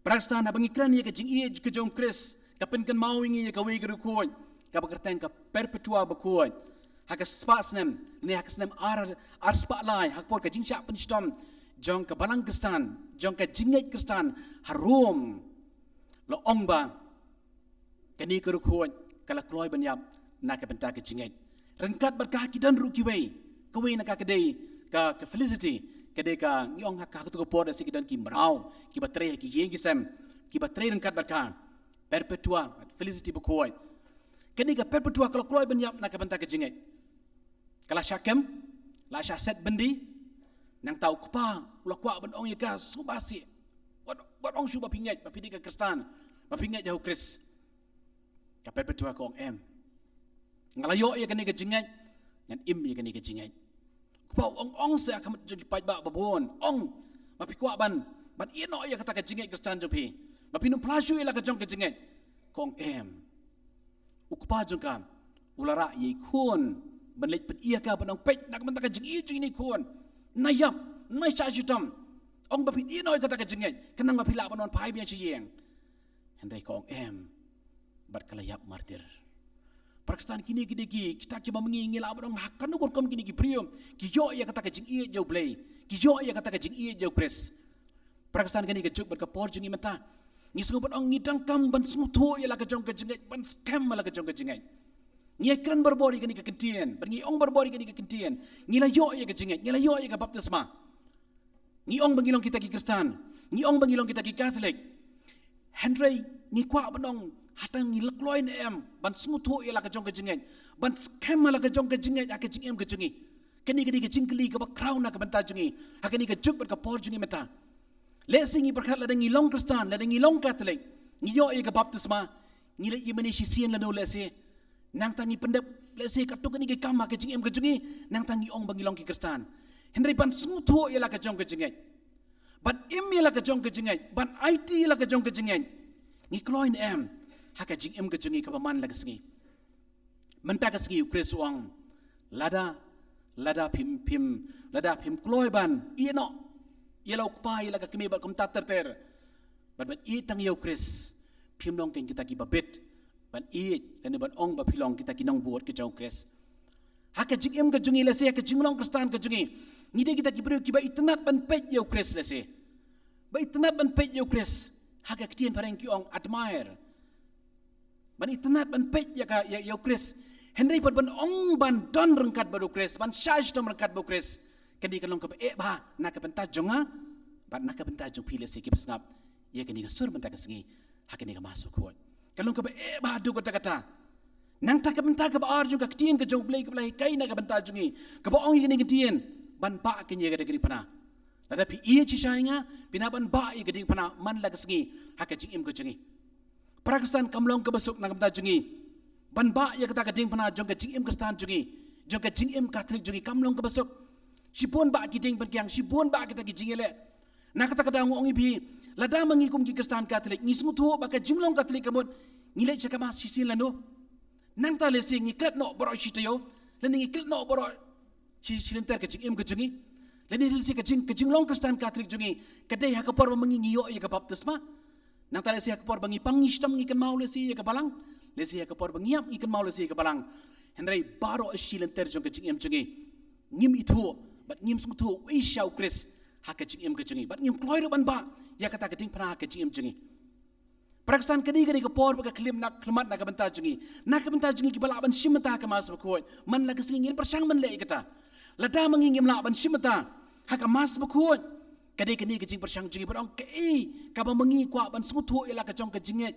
Para Khristan, haba ngi kren ïa ka jingïeit ka jong U Khrist, ka pynkynmaw ïa ngi ïa kawei ka riewkhuid kaba kyrteng ka Perpetua bakhuid. Ha ka spah snem, ne ha ka snem ar, ar spah lai, ha ka por ka jingshah pynshitom jong ka Balang Khristan, jong ka jingngeit Khristan ha Rom, la ong ba kane ka riewkhuid ka la kloi ban ïap na ka bynta ka jingngeit. Ryngkat bad ka ki don ruh kiwei, kawei na ka ka dei ka, ka Felicity, ka dei ka, ngi ong ha ka, ha kato ka por da shisha ki don ki mraw kiba trei ha ki ïing ki sem, kiba trei ryngkat bad ka Perpetua, Felicity bakhuid. Kane ka Perpetua ka la kloi ban ïap na ka bynta ka jingngeit. Ka la shah kem, la shah set byndi. Nangta u kpa u la kwah ban ong ïa ka, sngewbha sih, wat, wat ong shuh ba phi ngeit ba phi dei ka Khristan, ba phi ngeit ïa U Khrist. Ka Perpetua ka ong, em, nga la ïoh ïa kane ka jingngeit, ngan im ïa kane ka jingngeit. U kpa u ong, ong seh ha khmat jong ki paidbah babun, ong, ma phi kwah ban, ban ïehnoh ïa kata ka jingngeit Khristan jong phi, Ba phin ym phla shuh ïa la ka jong ka jingngeit. Ka ong em. U kpa jong ka u la rah ïa i khun ban leit pyni ïa ka, ban ong peit na ka bynta ka jingïeit jong ine i khun. Nai ïap, nai shah shitom. Ong ba phin ïehnoh ïa kata ka jingngeit, khnang ba phi lah ban wan phai biang sha ïing. Hynrei ka ong em. Bad ka la ïap martir. Para Khristan, kine ki dei kita kiba ma ngi ngi lah ban ong ha kano ka rukom kine ki briew ki ïoh ïa kata ka jingïeit jong U Blei, ki ïoh ïa kata ka jingïeit jong U Khrist. Para Khristan, kane ka juk bad ka por jong ngi mynta, ngi sngew ban ong ngi donkam ban sngewthuh ïa la ka jong ka jingngeit, ban skhem ïa la ka jong ka jingngeit. Ngi kren barabor ïa kane ka kyntien, bad ngi ong barabor ïa kane ka kyntien. Ngi la ïoh ïa ka jingngeit, ngi la ïoh ïa ka baptisma. Ngi ong ba ngi long kita ki Khristan, ngi ong ba ngi long kita ki Katholik. Hynrei ngi kwah ban ong, hato ngi la kloi ne em ban sngewthuh ïa la ka jong ka jingngeit, ban skhem ïa la ka jong ka jingngeit ha ka jingim ka jong ngi? Kane ka dei ka jingkylli kaba khraw na ka bynta jong ngi ha kane ka juk bad ka por jong ngi mynta. Lehse ngi pyrkhat lada ngi long Khristan, lada ngi long Katholik, ngi ïoh ïa ka baptisma, ngi leit ïa mane shisien lano lehse. Nangta ngi pyndep lehse katto katne ki kam ha ka jingim ka jong ngi, nangta ngi ong ba ngi long ki Khristan. Hynrei ban sngewthuh ïa la ka jong ka jingngeit, ban im ïa la ka jong ka jingngeit, ban aiti ïa la ka jong ka jingngeit, ngi kloi ne em ha ka jingim ka jong ngi kaba man la ka sngi? Mynta ka sngi U Khrist u ong, lada, lada phim, phim, lada phim kloi ban ïehnoh ïa la u kpa, ïa la ka kmie bad kumta ter ter, bad ban ïeit tang ïa U Khrist, phim long kein kita kiba bit ban ïeit lane ban ong ba phi long kita ki nongbud ka jong U Khrist. Ha ka jingim ka jong ngi lehse, ha ka jinglong Khristan ka jong ngi, ngi dei kita ki briew kiba itynnad ban peit ïa U Khrist lehse. Ba itynnad ban peit ïa U Khrist. Ha ka ktien phareng ki ong admire. Ban itynnad ban peit ïa ka, ïa, ïa U Khrist. Hynrei pat ban ong ban don ryngkat bad U Khrist, ban shah shitom ryngkat bad U Khrist, kane kan long kaba eh bha na ka bynta jong nga bad na ka bynta jong phi lehse kiba sngap ïa kane ka sur mynta ka sngi ha kane ka Mass Bakhuid. Kan long kaba eh bha haduh katta katta. Nangta ka bynta kaba ar jong ka ktien ka jong U Blei kaba la hikai na ka bynta jong ngi, kaba ong ïa kane ka ktien, ban bah kein ïa ka diengphna. Lada phi ïeit shisha ïa nga, phi nang ban bah ïa ka diengphna man la ka sngi ha ka jingim ka jong ngi. Para Khristan, kam long kaba suk na ka bynta jong ngi ban bah ïa kata ka diengphna jong ka jingim Khristan jong ngi, jong ka jingim Katholik jong ngi, kam long kaba suk. Shibun bah ki dieng pynkiang, shibun bah kita ki jingïaleh. Na kata ka daw nga ong ïa phi, lada ma ngi kum ki Khristan Katholik ngi sngewthuh ba ka jinglong Katholik ka mut ngi leit sha ka Mass shisien lano, nangta lehse ngi klet noh baroh shi taïew, lane ngi klet noh baroh shi, shi lynter ka jingim ka jong ngi, lane lehse ka jing, ka jinglong Khristan Katholik jong ngi ka dei ha ka por ba ma ngi ngi ïoh ïa ka baptisma. Nangta lehse ha ka por ba ngi pang ngi shitom ngi kynmaw lehse ïa ka Balang, lehse ha ka por ba ngi ïap ngi kynmaw lehse ïa ka Balang. Hynrei baroh shi lynter jong ka jingim jong ngi ngim ithuh bad ngim sngewthuh uei shisha U Khrist ha ka jingim ka jong ngi, bad ngim kloi ruh ban bah ïa kata ka diengphna ha ka jingim jong ngi. Para Khristan, kane ka dei ka por ba ka khyllipmat na ka bynta jong ngi, na ka bynta jong ngi kiba lah ban shim bynta ha ka Mass Bakhuid. Man la ka sngi ngin pyrshang ban leh ïa kata. Lada ma ngi ngim lah ban shim bynta ha ka Mass Bakhuid, ka dei kane ka jingpyrshang jong ngi ban ong kaei kaba ma ngi kwah ban sngewthuh ïa la ka jong ka jingngeit.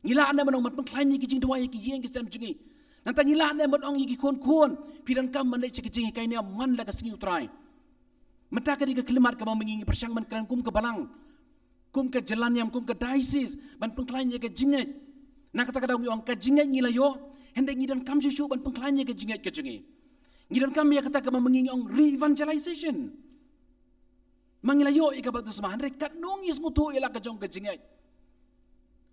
Ngi lah ne em ban ong ban pynkhlaiñ ïa ki jingduwai ha ki ïing ki sem jong ngi? Nangta ngi lah ne em ban ong ïa ki khun khun, phi donkam ban leit sha ka jinghikai niam man la ka sngi U Trai? Mynta ka dei ka khyllipmat kaba ma ngi ngi pyrshang ban kren kum ka Balang, kum ka jylla niam, kum ka diocese, ban pynkhlaiñ ïa ka jingngeit. Na kata ka daw ngi ong ka jingngeit ngi la ïoh, hynrei ngi donkam shuh shuh ban pynkhlaiñ ïa ka jingngeit ka jong ngi. Ngi donkam ïa kata kaba ma ngi ngi ong re-evangelization. Ma ngi la ïoh ïa ka baptisma, hynrei katno ngi sngewthuh ïa la ka jong ka jingngeit?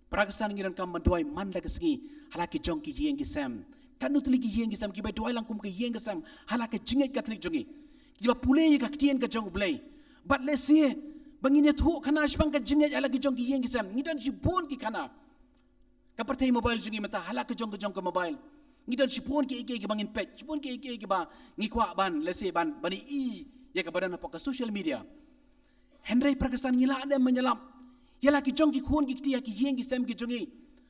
Para Khristan, ngi donkam ban duwai man la ka sngi ha la ki jong ki ïing ki sem. Katno tylli ki ïing ki sem kiba duwai lang kum ka ïing ka sem ha la ka jingngeit Katholik jong ngi, kiba pule ïa ka ktien ka jong U Blei. Bad lehse ba ngin ïathuh khana shaphang ka jingngeit ha la ki jong ki ïing ki sem, ngi don shibun ki khana. Ka pyrthei mobile jong ngi mynta, ha la ka jong ka jong ka mobile ngi don shibun kiei kiei kiba ngin peit, shibun kiei kiei kiba ngi kwah ban, lehse ban, ban ïohi ïa kaba don hapoh ka social media. Hynrei para Khristan, ngi lah ne em ban ïalap ïa la ki jong ki khun ki kti ha ki ïing ki sem ki jong ngi?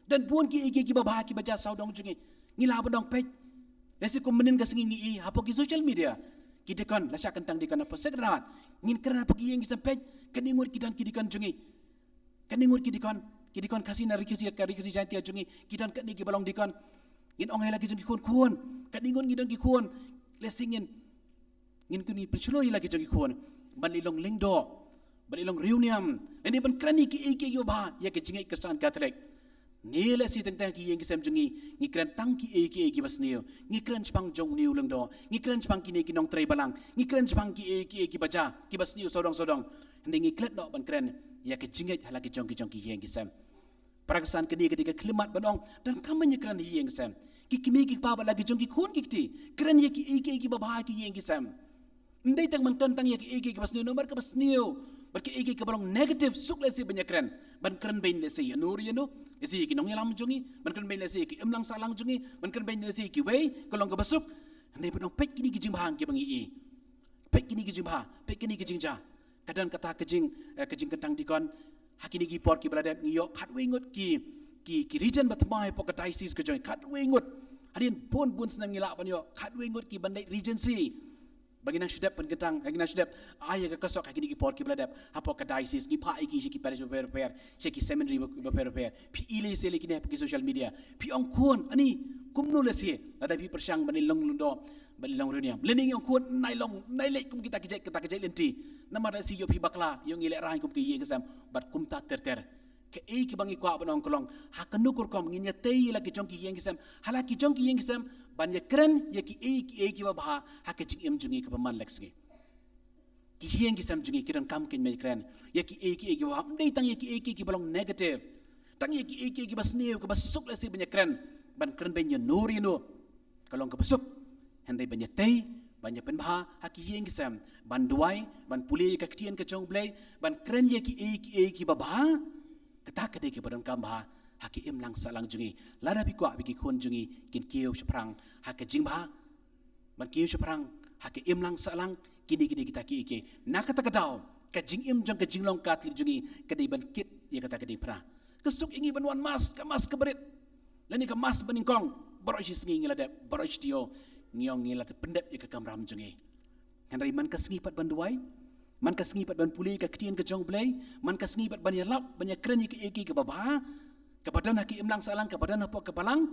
Don bun kiei kiei kiba bha kiba jia sawdong jong ngi. Ngi lah ban ong peit, lehse kum mynnin ka sngi ngi ïohi hapoh ki social media, ki deacon, la shah kyntang deacon hapoh Sacred Heart, ngin kren hapoh ki ïing ki sem, peit, kane ngut ki don ki deacon jong ngi. Kane ngut ki deacon, ki deacon Khasi na Ri Khasi, ka Ri Khasi Jaiñtia jong ngi, ki don katne kiba long deacon. Ngin ong ïa la ki jong ki khun khun, kane ngut ngi don ki khun. Lehse ngin, ngin kren pynshlur ïa la ki jong ki khun ban leit long lyngdoh, ban leit long riewniam, lane ban kren ïa kiei kiei kiba bha ïa ka jingngeit Khristan Katholik. Ne lehse teng teng ki ïing ki sem jong ngi ngi kren tang kiei kiei kiba sniew, ngi kren shaphang jong une u lyngdoh, ngi kren shaphang kine ki nongtrei balang, ngi kren shaphang kiei kiei kiba jia kiba sniew sawdong sawdong. Hynrei ngi klet noh ban kren ïa ka jingngeit ha la ki jong ki jong ki ïing ki sem. Para Khristan, kane ka dei ka khyllipmat ban ong, donkam ban ïakren ha ïing sem. Ki kmie ki kpa bad la ki jong ki khun ki kti, kren ïa ki ei ki ei kiba bha ha ki ïing ki sem. Ym dei tang ban kren tang ïa ki ei ki ei kiba sniew, namar kaba sniew bad ki ei ki ei kiba long negative, suk lehse ban ïakren. Ban kren beiñ lehse ïa no ïa no, lehse ïa ki nongïalam jong ngi, ban kren beiñ lehse ïa ki imlang sahlang jong ngi, ban kren beiñ lehse ïa kiwei, ka long kaba suk. Hynrei ban ong, peit kine ki jingbha kiba ngi i. Peit kine ki jingbha, peit kine ki jingjia. Ka don kata ka jing, eh, ka jingkyntang dikon. Ha kine ki por kiba la dep ngi ïoh khatwei ngut ki, ki, ki regent ba thymmai hapoh ka diocese ka jong ngi, khatwei ngut. Hadien bun bun snem ngi lah ban ïoh khatwei ngut ki ban leit regency. Ba ngi nang shu dep pynkyntang, ba ngi nang shu dep ai ïa ka kosok ha kine ki por kiba la dep hapoh ka diocese, ngi phah ïa ki sha ki parish bapher bapher, sha ki seminary bapher bapher. Phi i lehse lei kine hapoh ki social media, phi ong, khun, ani kumno lehse lada phi pyrshang ban leit long lyngdoh, ban leit long riewniam? Lane ngi ong, khun, nai long, nai leit kum kita ki jait, kita ki jait lynti. Namar lehse ïoh phi bakla, ïoh ngi lehraiñ kum ki ïing ki sem, bad kumta ter ter. Kaei kaba ngi kwah ban ong ka long, ha kano ka rukom ngin ïatei ïa la ki jong ki ïing ki sem, ha la ki jong ki ïing ki sem, ban ïakren ïa ki ei ki ei kiba bha ha ka jingim jong ngi kaba man la ka sngi. Ki ïing ki sem jong ngi ki donkam kein ban ïakren ïa ki ei ki ei kiba bha, ym dei tang ïa ki ei ki ei kiba long negative, tang ïa ki ei ki ei kiba sniew, kaba suk lehse ban ïakren, ban kren beiñ ïa no ïa no, ka long kaba suk. Hynrei ban ïatei, ban ïapynbha ha ki ïing ki sem, ban duwai, ban pule ïa ka ktien ka jong U Blei, ban kren ïa ki ei ki ei kiba bha. Kata ka dei kaba donkam bha ha ki imlang sahlang jong ngi. Lada phi kwah ba ki khun jong ngi kin kiew shaphrang ha ka jingbha, ban kiew shaphrang ha ka imlang sahlang, kine ki dei kita ki ei ki ei. Na kata ka daw, ka jingim jong ka jinglong Katholik jong ngi ka dei ban kit ïa kata ka diengphna. Ka suk ïa ngi ban wan mass, ka mass kaba rit, lane ka mass banyngkong. Baroh shi sngi ngi la dep, baroh shi taïew ngi ong ngi la pyndep ïa ka kamram jong ngi. Hynrei man ka sngi pat ban duwai, man ka sngi pat ban pule ïa ka ktien ka jong U Blei, man ka sngi pat ban ïalap, ban ïakren ïa ka ei ki ei kaba bha, kaba don ha ka imlang sahlang, kaba don hapoh ka balang,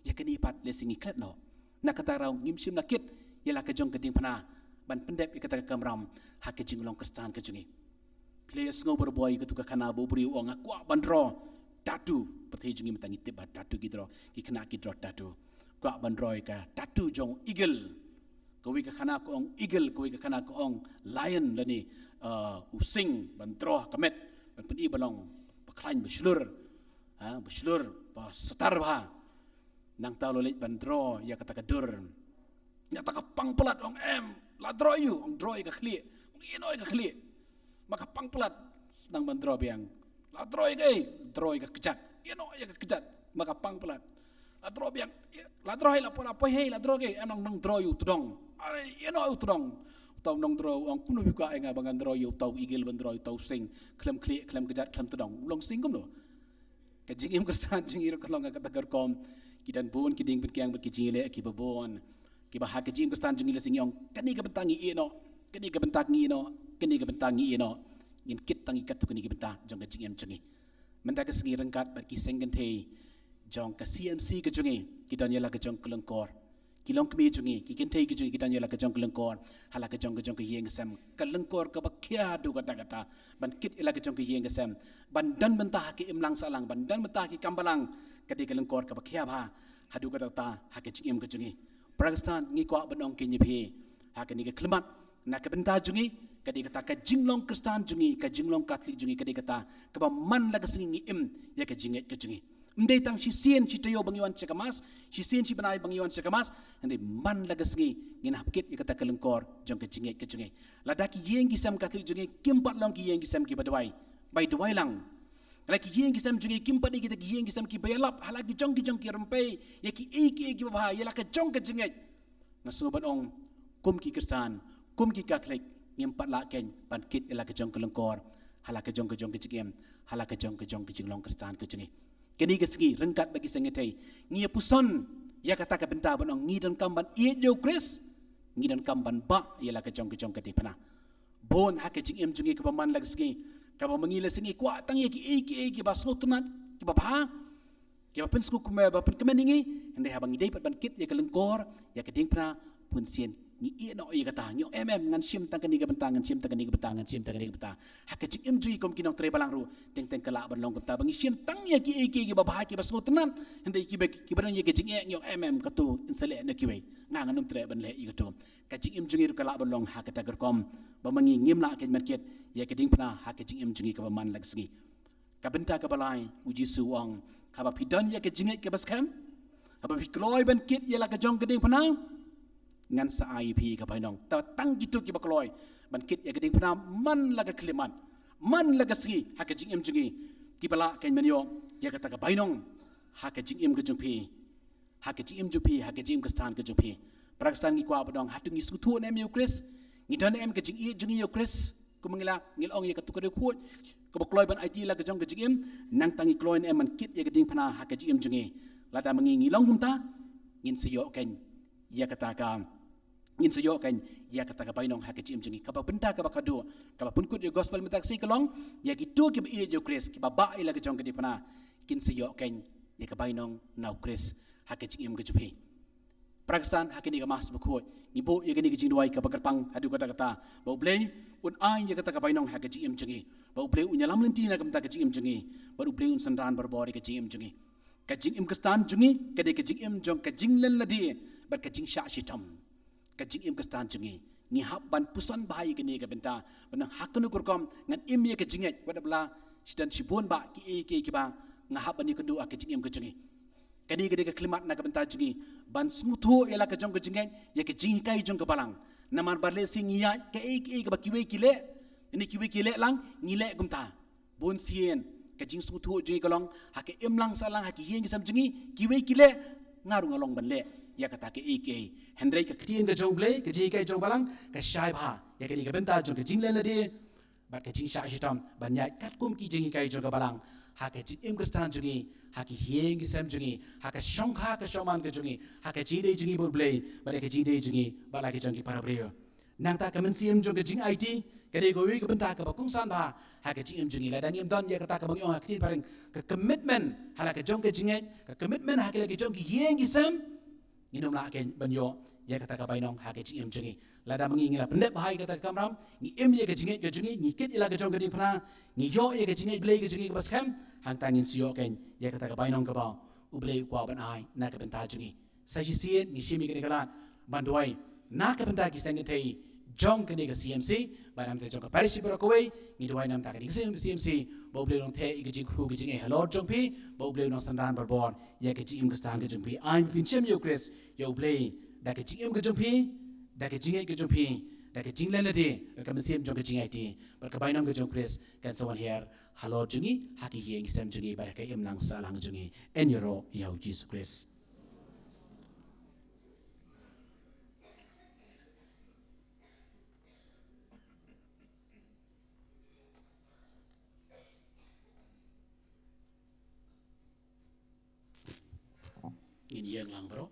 ïa kane pat lehse ngi klet noh. Na kata ka daw ngim shym la kit ïa la ka jong ka diengphna ban pyndep ïa kata ka kamram ha ka jinglong Khristan ka jong ngi. Phi la ïohsngew barabor ïa katu ka khana ba u briew u ong, nga kwah ban draw tattoo. Pyrthei jong ngi mynta ngi tip ba tattoo ki draw, ki khynnah ki draw tattoo. Kwah ban draw ïa ka tattoo jong u eagle. Kawei ka khana ka ong eagle, kawei ka khana ka ong lion lane, uh, u sing, ban draw ha ka met, ban pyni ba long ba khlaiñ, ba shlur, ha, ba shlur, ba satar bha. Nangta u la leit ban draw ïa kata ka dur. Ïa kata ka pang palat, ong em, la draw ïa u, ong draw ïa ka khlieh, ong ïeh noh ïa ka khlieh. Ma ka pang palat, nang ban draw biang. La draw ïa kaei? Draw ïa ka kjat. Ïeh noh ïa ka kjat, ma ka pang palat. La draw biang. La draw hi, la poi, la poi hi, la draw kaei? Em, nang, nang draw ïa u tdong. Are, ïeh noh ïa u tdong. Uta u nongdraw u ong, kumno phi kwah ïa nga ba ngan draw ïa uta u eagle, ban draw ïa uta u sing, khlem khlieh, khlem kjat, khlem tdong? U long sing kumno? Ka jingim Khristan jong ngi ruh ka long ha kata ka rukom. Ki don bun ki diengpynkhiang bad ki jingïaleh kiba bun, kiba ha ka jingim Khristan jong ngi lehse ngi ong, kane ka bynta ngi ïeh noh, kane ka bynta ngi ïeh noh, kane ka bynta ngi ïeh noh. Ngin kit tang ïa katto katne ki bynta jong ka jingim jong ngi. Mynta ka sngi ryngkat bad ki seng kynthei jong ka C M C ka jong ngi, ki don ïa la ka jong ka lyngkor. Ki longkmie jong ngi, ki kynthei ki jong ngi, ki don ïa la ka jong ka lyngkor ha la ka jong ka jong ka ïing ka sem, ka lyngkor kaba khia haduh katta katta, ban kit ïa la ka jong ka ïing ka sem, ban don bynta ha ka imlang sahlang, ban don bynta ha ki kam balang. Ka dei ka lyngkor kaba khia bha haduh katta katta ha ka jingim ka jong ngi. Para Khristan, ngi kwah ban ong kein ïa phi ha kane ka khyllipmat, na ka bynta jong ngi, ka dei kata ka jinglong Khristan jong ngi, ka jinglong Katholik jong ngi, ka dei kata kaba man la ka sngi ngi im ïa ka jingngeit ka jong ngi. Ym dei tang shisien shi taïew ba ngi wan sha ka mass, shisien shi bnai ba ngi wan sha ka mass, hynrei man la ka sngi ngin hap kit ïa kata ka lyngkor jong ka jingngeit ka jong ngi. Lada ki ïing ki sem Katholik jong ngi kim pat long ki ïing ki sem kiba duwai, bai duwai lang. Lada ki ïing ki sem jong ngi kim pat dei kita ki ïing ki sem kiba ïalap ha la ki jong ki jong ki rympei ïa ki ei ki ei kiba bha ïa la ka jong ka jingngeit, nga sngew ban ong, kum ki Khristan, kum ki Katholik, ngim pat lah kein ban kit ïa la ka jong ka lyngkor ha la ka jong ka jong ka jingim, ha la ka jong ka jong ka jinglong Khristan ka jong ngi. Kane ka sngi ryngkat bad ki seng kynthei, ngi ïa puson ïa kata ka bynta ban ong, ngi donkam ban ïeit ïa U Khrist, ngi donkam ban bah ïa la ka jong ka jong ka diengphna. Bun ha ka jingim jong ngi kaba man la ka sngi, kaba ma ngi la sngi kwah tang ïa ki ei ki ei kiba sngewtynnat, kiba bha, kiba pynsngewkmen, ba pynkmen ïa ngi, hynrei haba ngi dei pat ban kit ïa ka lyngkor, ïa ka diengphna, bunsien Ngi ïeh noh ïa kata, ngi ong em em, ngan shim tang kane ka bynta, ngan shim tang kane ka bynta, ngan shim tang kane ka bynta. Ha ka jingim jong ngi kum ki nongtrei balang ruh, teng teng ka lah ban long kumta, ba ngi shim tang ïa kiei kiei kiba bha, kiba sngewtynnat, hynrei kiba, kiba don ïa ka jingeh, ngi ong em em, kato yn sa leh na kiwei. Nga ngan ym treh ban leh ïa kato. Ka jingim jong ngi ruh ka lah ban long ha kata ka rukom, ba ma ngi ngim lah kein ban kit ïa ka diengphna ha ka jingim jong ngi kaba man la ka sngi. Ka bynta kaba lai, u Jisu u ong, haba phi don ïa ka jingngeit kaba skhem, haba phi kloi ban kit ïa la ka jong ka diengphna, ngan sa ai ïa phi ka bainong. Te tang kito kiba kloi ban kit ïa ka diengphna man la ka khyllipmat, man la ka sngi ha ka jingim jong ngi, kiba lah kein ban ïoh ïa kata ka bainong ha ka jingim ka jong phi, ha ka jingim jong phi, ha ka jingim Khristan ka jong phi. Para Khristan, ngi kwah ba dang hato ngi sngewthuh ne em ïa u Khrist, ngi don ne em ka jingïeit jong ngi ïa u Khrist, kum ngi la, ngi la ong ïa kato ka dei khuid kaba kloi ban aiti la ka jong ka jingim, nangta ngi kloi ne em ban kit ïa ka diengphna ha ka jingim jong ngi. Lada ma ngi ngi long kumta, ngin sa ïoh kein ïa kata ka, ngin sa ïoh kein ïa kata ka bainong ha ka jingim jong ngi. Kaba bynta kaba khadduh kaba pynkut ïa u gospel mynta ka sngi ka long, ïa kito kiba ïeit ïa u Khrist, kiba bah ïa la ka jong ka diengphna, kin sa ïoh kein ïa ka bainong na u Khrist ha ka jingim ka jong phi. Para Khristan, ha kane ka Mass bakhuid, ngi buh ïa kane ka jingduwai kaba kyrpang haduh katta katta, ba U Blei un ai ïa kata ka bainong ha ka jingim jong ngi, ba U Blei un ïalam lynti na ka bynta ka jingim jong ngi, bad U Blei un synran barabor ïa ka jingim jong ngi. Ka jingim Khristan jong ngi ka dei ka jingim jong ka jinglen lade bad ka jingshah shitom. Ka jingim Khristan jong ngi, ngi hap ban puson bha ïa kane ka bynta, ban ong ha kano ka rukom ngan im ïa ka jingngeit, wat la shibun shibun bah kiei kiei kiba nga hap ban ïakynduh ha ka jingim ka jong ngi. Kane ka dei ka khyllipmat na ka bynta jong ngi, ban sngewthuh ïa la ka jong ka jingngeit, ïa ka jinghikai jong ka Balang. Namar ba lehse ngi ïaid kaei kaei kaba kiwei ki leh, ne kiwei ki leh lang, ngi leh kumta. Bun sien ka jingsngewthuh jong ngi ka long, ha ka imlang sahlang, ha ki ïing ki sem jong ngi, kiwei ki leh, nga ruh nga long ban leh ïa kata kaei kaei. Hynrei ka ktien ka jong U Blei, ka jinghikai jong ka Balang, ka shai bha ïa kane ka bynta jong ka jinglen lade bad ka jingshah shitom, ban ïaid katkum ki jinghikai jong ka Balang ha ka jingim Khristan jong ngi, ha ki ïing ki sem jong ngi, ha ka shongkha ka shongman ka jong ngi, ha ka jingïadei jong ngi bad U Blei bad ha ka jingïadei jong ngi bad la ki jong ki para briew. Nangta ka mynsiem jong ka jingaiti ka dei kawei ka bynta kaba kongsan bha ha ka jingim jong ngi. Lada ngim don ïa kata kaba ngi ong ha ka ktien phareng, ka commitment ha la ka jong ka jingngeit, ka commitment ha ki la ki jong ki ïing ki sem, ngin ym lah kein ban ïoh ïa kata ka bainong ha ka jingim jong ngi. Lada ma ngi ngi la pyndep bha ïa kata ka kamram, ngi im ïa ka jingngeit ka jong ngi, ngi kit ïa la ka jong ka diengphna, ngi ïoh ïa ka jingngeit Blei ka jong ngi kaba skhem, hangta ngin sa ïoh kein ïa kata ka bainong kaba U Blei u kwah ban ai na ka bynta jong ngi. Sa shisien ngi shim ïa kane ka lad ban duwai na ka bynta ki seng kynthei jong kane ka C M C, bad na ka bynta jong ka parish baroh kawei, ngi duwai na ka bynta kane ka C M C, ba U Blei u nang theh ïa ka jingkyrkhu ka jingeh halor jong phi, ba U Blei u nang synran barabor ïa ka jingim Khristan ka jong phi. Ai ba phin shem ïa U Khrist, ïa U Blei, da ka jingim ka jong phi, da ka jingngeit ka jong phi, da ka jinglen lade, da ka mynsiem jong ka jingaiti, bad ka bainong ka jong U Khrist kan sa wan hiar halor jong ngi, ha ki ïing ki sem jong ngi, bad ha ka imlang sahlang jong ngi. Yn ïaroh ïa U Jisu Khrist. Ngin ïeng lang baroh.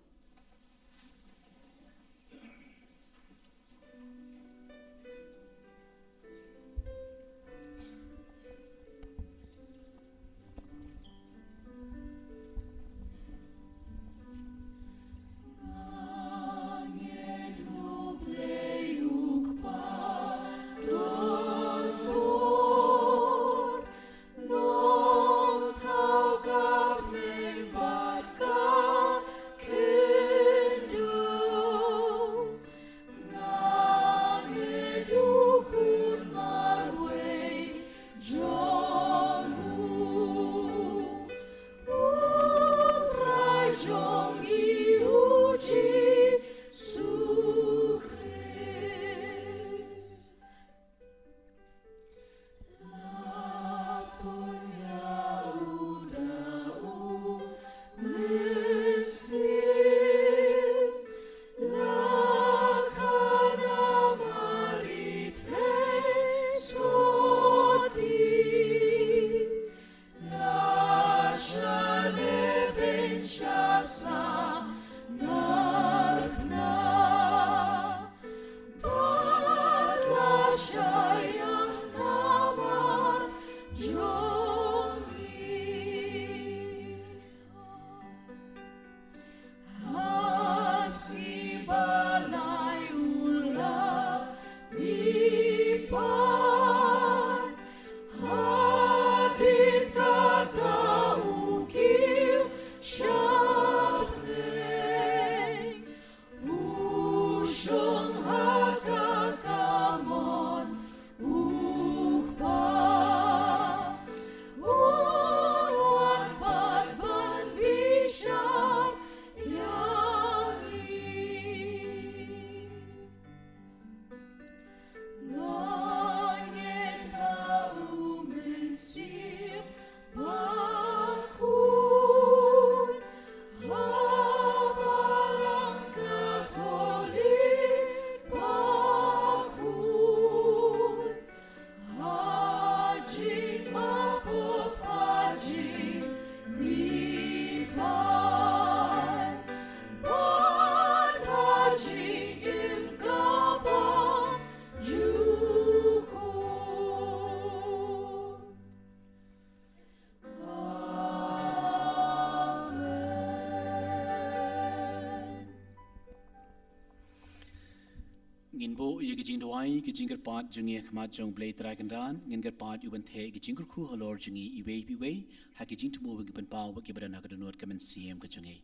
Ngin buh ïa ki jingduwai, ki jingkyrpad jong ngi ha khmat jong U Blei Trai Kynrad. Ngin kyrpad ïa u ban theh ïa ki jingkyrkhu halor jong ngi iwei pa iwei ha ki jingthmu ba ngi pynpaw bad kiba don ha ka dohnud ka mynsiem ka jong ngi.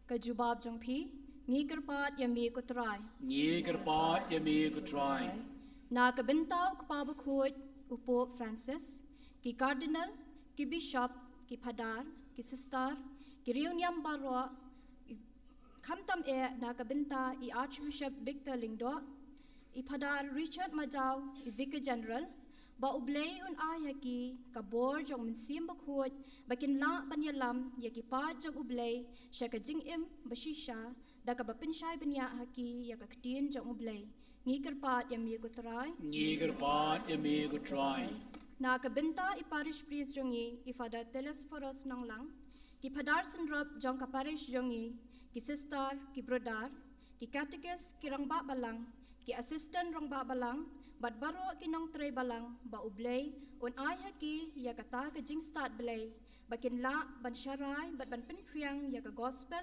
Ka jubab jong phi. Ngi kyrpad ïa me ko Trai. Ngi kyrpad ïa me ko Trai. Na ka bynta u Kpa Bakhuid u Pope Francis, ki Cardinal, ki Bishop, ki Phadar, ki Sister, ki riewniam baroh, khamtam eh na ka bynta i Archbishop Victor Lyngdoh, i Phadar Richard Majaw, i Vicar General, ba U Blei un ai ha ki ka bor jong u Mynsiem Bakhuid ba kin lah ban ïalam ïa ki paid jong U Blei sha ka jingim ba shisha, da kaba pynshai bniah ha ki ïa ka ktien jong U Blei. Ngi kyrpad ïa me ko Trai. Ngi kyrpad ïa me ko Trai. Na ka bynta i parish priest jong ngi, i Father Telesphorus Nonglang, ki Phadar synrop jong ka parish jong ngi, ki sister, ki brother, ki katekist, ki rangbah balang, ki assistant rangbah balang, bad baroh ki nongtrei balang, ba U Blei un ai ha ki ïa kata ka jingstad Blei ba kin lah ban sharai bad ban pynphriang ïa ka gospel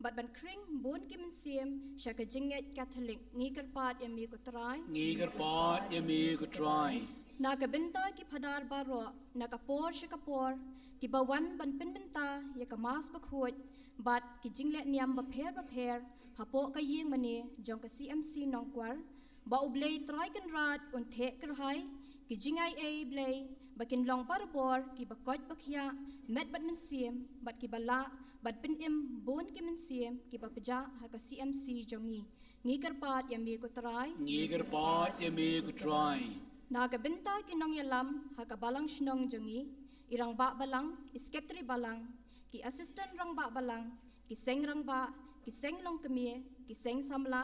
bad ban khring bun ki mynsiem sha ka jingngeit Katholik. Ngi kyrpad ïa me ko Trai. Ngi kyrpad ïa me ko Trai. Na ka bynta ki Phadar baroh, na ka por sha ka por, kiba wan ban pynbynta ïa ka Mass Bakhuid bad ki jingleh niam bapher bapher hapoh ka ïing mane jong ka C M C Nongkwar, ba U Blei Trai Kynrad un theh kyrhai ki jingai ei Blei ba kin long barabor kiba koit ba khiah met bad mynsiem bad kiba lah ban pynim bun ki mynsiem kiba pjah ha ka C M C jong ngi. Ngi kyrpad ïa me ko Trai. Ngi kyrpad ïa me ko Trai. Na ka bynta ki nongïalam ha ka balang shnong jong ngi, i rangbah balang, i sekretari balang, ki assistant rangbah balang, ki seng rangbah, ki seng longkmie, ki seng samla,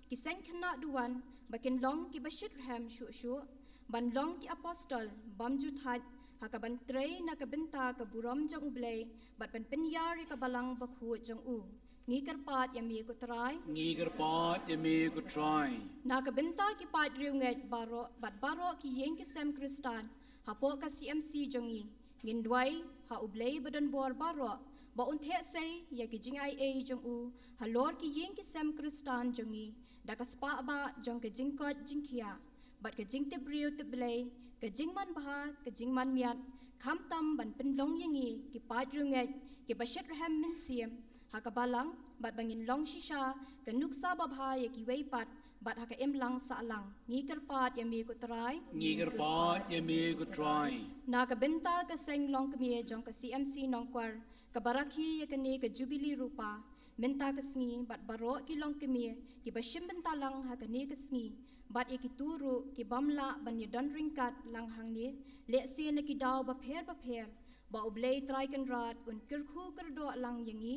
ki seng khynnah duwan, ba kin long kiba shitrhem shuh shuh ban long ki apostol bymjukthait ha kaban trei na ka bynta ka burom jong U Blei bad ban pynïar ïa ka balang bakhuid jong u. Ngi kyrpad ïa me ko Trai. Ngi kyrpad ïa me ko Trai. Na ka bynta ki paid riewngeit baroh bad baroh ki ïing ki sem Khristan hapoh ka C M C jong ngi, ngin duwai ha U Blei badonbor baroh ba un theh sei ïa ki jingai ei jong u halor ki ïing ki sem Khristan jong ngi, da ka spah bah jong ka jingkoit jingkhiah bad ka jingtip briew tip Blei, ka jingmanbha, ka jingmanmiat, khamtam ban pynlong ïa ngi ki paid riewngeit kiba shitrhem mynsiem ha ka balang bad ba ngin long shisha ka nuksa babha ïa kiwei pat bad ha ka imlang sahlang. Ngi kyrpad ïa me ko Trai. Ngi kyrpad ïa me ko Trai. Na ka bynta ka seng longkmie jong ka C M C Nongkwar kaba rakhe ïa kane ka Jubili Rupa mynta ka sngi bad baroh ki longkmie kiba shim bynta lang ha kane ka sngi bad ïa kito ruh ki bym lah ban ïadon ryngkat lang hangne lehse na ki daw bapher bapher, ba U Blei Trai Kynrad un kyrkhu kyrdoh lang ïa ngi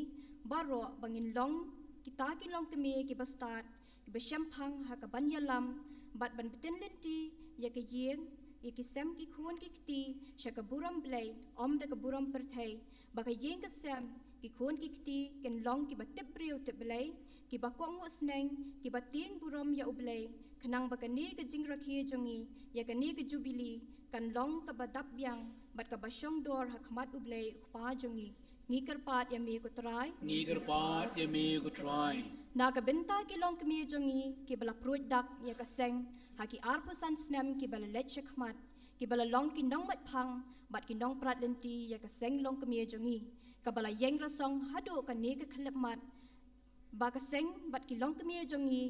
baroh ba ngin long kita ki longkmie kiba stad, kiba shemphang ha kaban ïalam bad ban btin lynti ïa ka ïing, ïa ki sem ki khun ki kti sha ka burom Blei, ym da ka burom pyrthei, ba ka ïing ka sem, ki khun ki kti kin long kiba tip briew tip Blei, kiba kohnguh sneng, kiba tieng burom ïa U Blei, khnang ba kane ka jingrakhe jong ngi ïa kane ka Jubili kan long kaba dap biang bad kaba shongdor ha khmat U Blei U Kpa jong ngi. Ngi kyrpad ïa me ko Trai. Ngi kyrpad ïa me ko Trai. Na ka bynta ki longkmie jong ngi kiba la pruid dak ïa ka seng ha ki arphew san snem kiba la leit sha khmat, kiba la long ki nongmatphang bad ki nongprat lynti ïa ka seng longkmie jong ngi, kaba la ïeng rasong haduh kane ka khyllipmat, ba ka seng bad ki longkmie jong ngi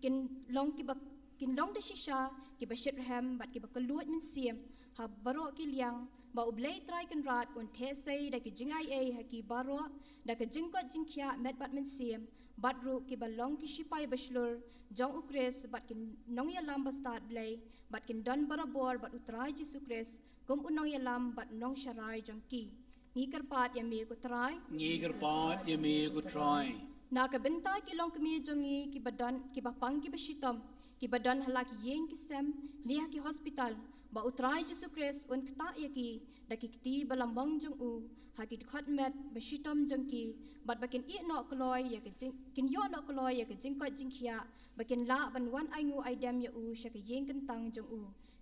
kin long kiba, kin long da shisha kiba shitrhem bad kiba kylluid mynsiem ha baroh ki liang, ba U Blei Trai Kynrad un theh sei da ki jingai ei ha ki baroh, da ka jingkoit jingkhiah met bad mynsiem, bad ruh kiba long ki shipai bashlur jong U Khrist bad ki nongïalam bastad Blei, bad kin don barabor bad U Trai Jisu Khrist kum u nongïalam bad nongsharai jong ki. Ngi kyrpad ïa me ko Trai. Ngi kyrpad ïa me ko Trai. Na ka bynta ki longkmie jong ngi kiba don, kiba pang kiba shitom, kiba don ha la ki ïing ki sem ne ha ki hospital, ba U Trai Jisu Khrist un ktah ïa ki da ki kti ba la mong jong u ha ki dkhot met ba shitom jong ki, bad ba kin ïeh noh kloi ïa ka jing, kin ïoh noh kloi ïa ka jingkoit jingkhiah, ba kin lah ban wan ainguh aidem ïa u sha ka ïing kyntang jong u.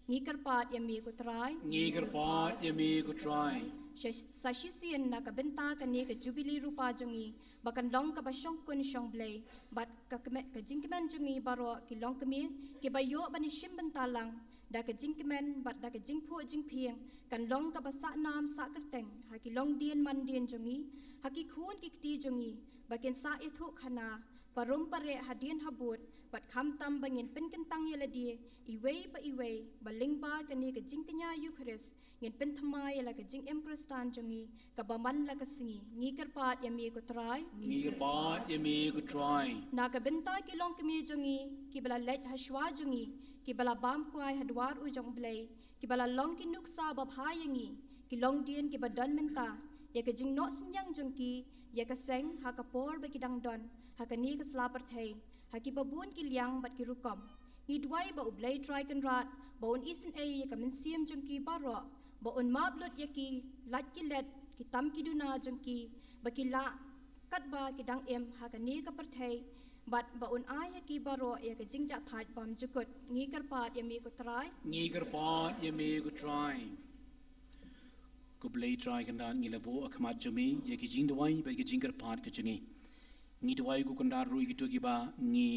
Ngi kyrpad ïa me ko Trai. Ngi kyrpad ïa me ko Trai. Sa shisien na ka bynta kane ka jubili rupa jong ngi, ba kan long kaba shongkun shongblei bad ka kmen, ka jingkmen jong ngi baroh ki longkmie kiba ïoh ban ïashim bynta lang da ka jingkmen bad da ka jingphuh jingphieng, kan long kaba sahnam sahkyrteng ha ki longdien mandien jong ngi, ha ki khun ki kti jong ngi, ba kin sa ïathuh khana, parum pareh hadien habud, bad khamtam ba ngin pynkyntang ïa lade iwei pa iwei, ba lyngba kane ka jingkñia Eukharist ngin pynthymmai ïa la ka jingim Khristan jong ngi kaba man la ka sngi. Ngi kyrpad ïa me ko Trai. Ngi kyrpad ïa me ko Trai. Na ka bynta ki longkmie jong ngi kiba la leit ha shuwa jong ngi, kiba la bam kwai ha dwar u jong U Blei, kiba la long ki nuksa babha ïa ngi, ki longdien kiba don mynta, ïa ka jingnoh synñiang jong ki ïa ka seng ha ka por ba ki dang don ha kane ka sla pyrthei, ha kiba bun ki liang bad ki rukom. Ngi duwai ba U Blei Trai Kynrad ba un isynei ïa ka mynsiem jong ki baroh, ba un map lut ïa ki lait ki let, ki tam ki duna jong ki, ba ki lah katba ki dang im ha kane ka pyrthei, bad ba un ai ïa ki baroh ïa ka jingjahthait bymjukut. Ngi kyrpad ïa me ko Trai. Ngi kyrpad ïa me ko Trai. Ko Blei Trai Kynrad, ngi la buh ha khmat jong me ïa ki jingduwai bad ki jingkyrpad ki jong ngi. Ngi duwai ko Kynrad ruh ïa kito kiba ngi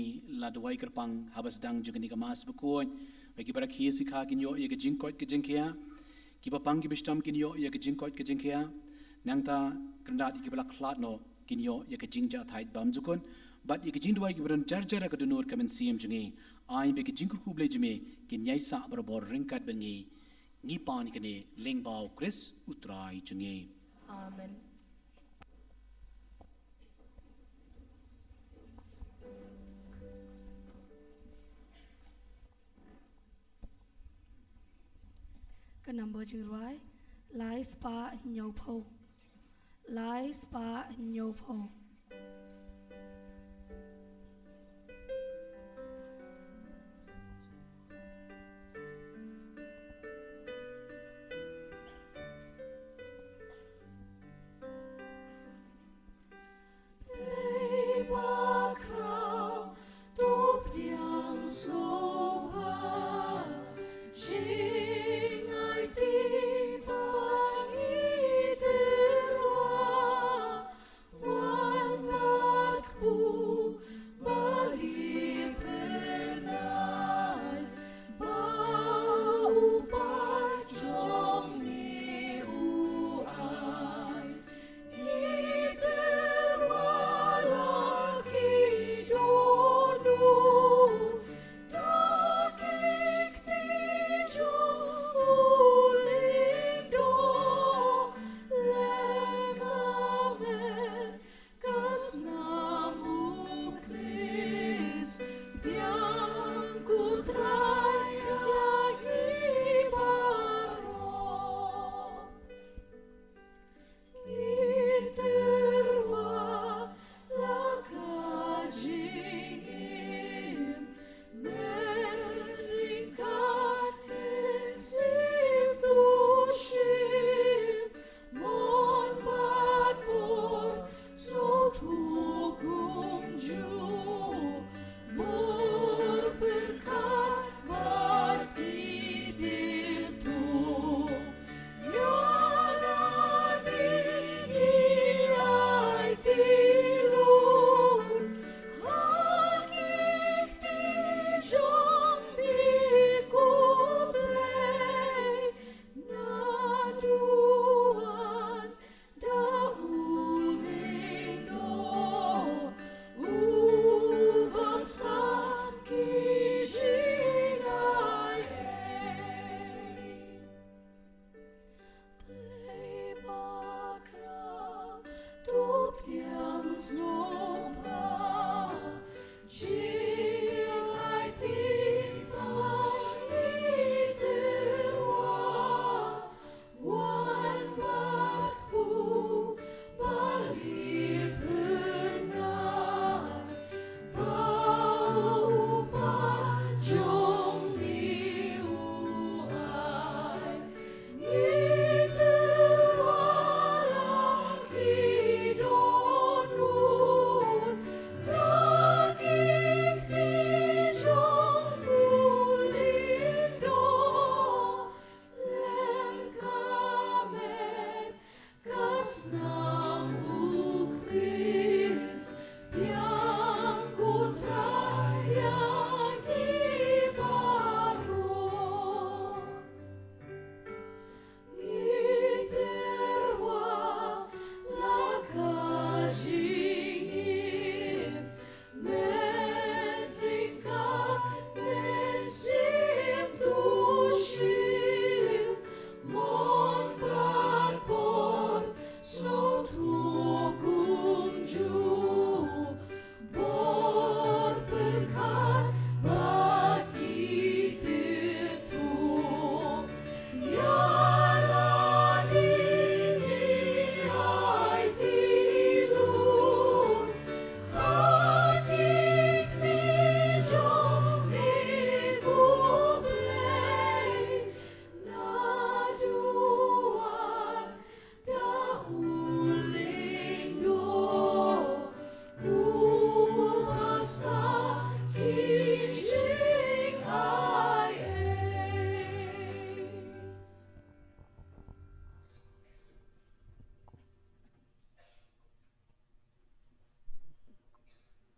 la duwai kyrpang haba sdang jong kane ka Mass bakhuid, ba kiba rakhe sikha kin ïoh ïa ka jingkoit ka jingkhiah, kiba pang kiba shitom kin ïoh ïa ka jingkoit ka jingkhiah. Nangta Kynrad, ïa kiba la khlad noh kin ïoh ïa ka jingjahthait bymjukut, bad ïa ki jingduwai kiba don jar jar ha ka dohnud ka mynsiem jong ngi. Ai ba ki jingkyrkhu Blei jong me kin ïaisah barabor ryngkat bad ngi. Ngi pan kane lyngba U Khrist U Trai jong ngi. Amen. Ka nambor jingrwai, lai spah hynñiewphew. Lai spah hynñiewphew.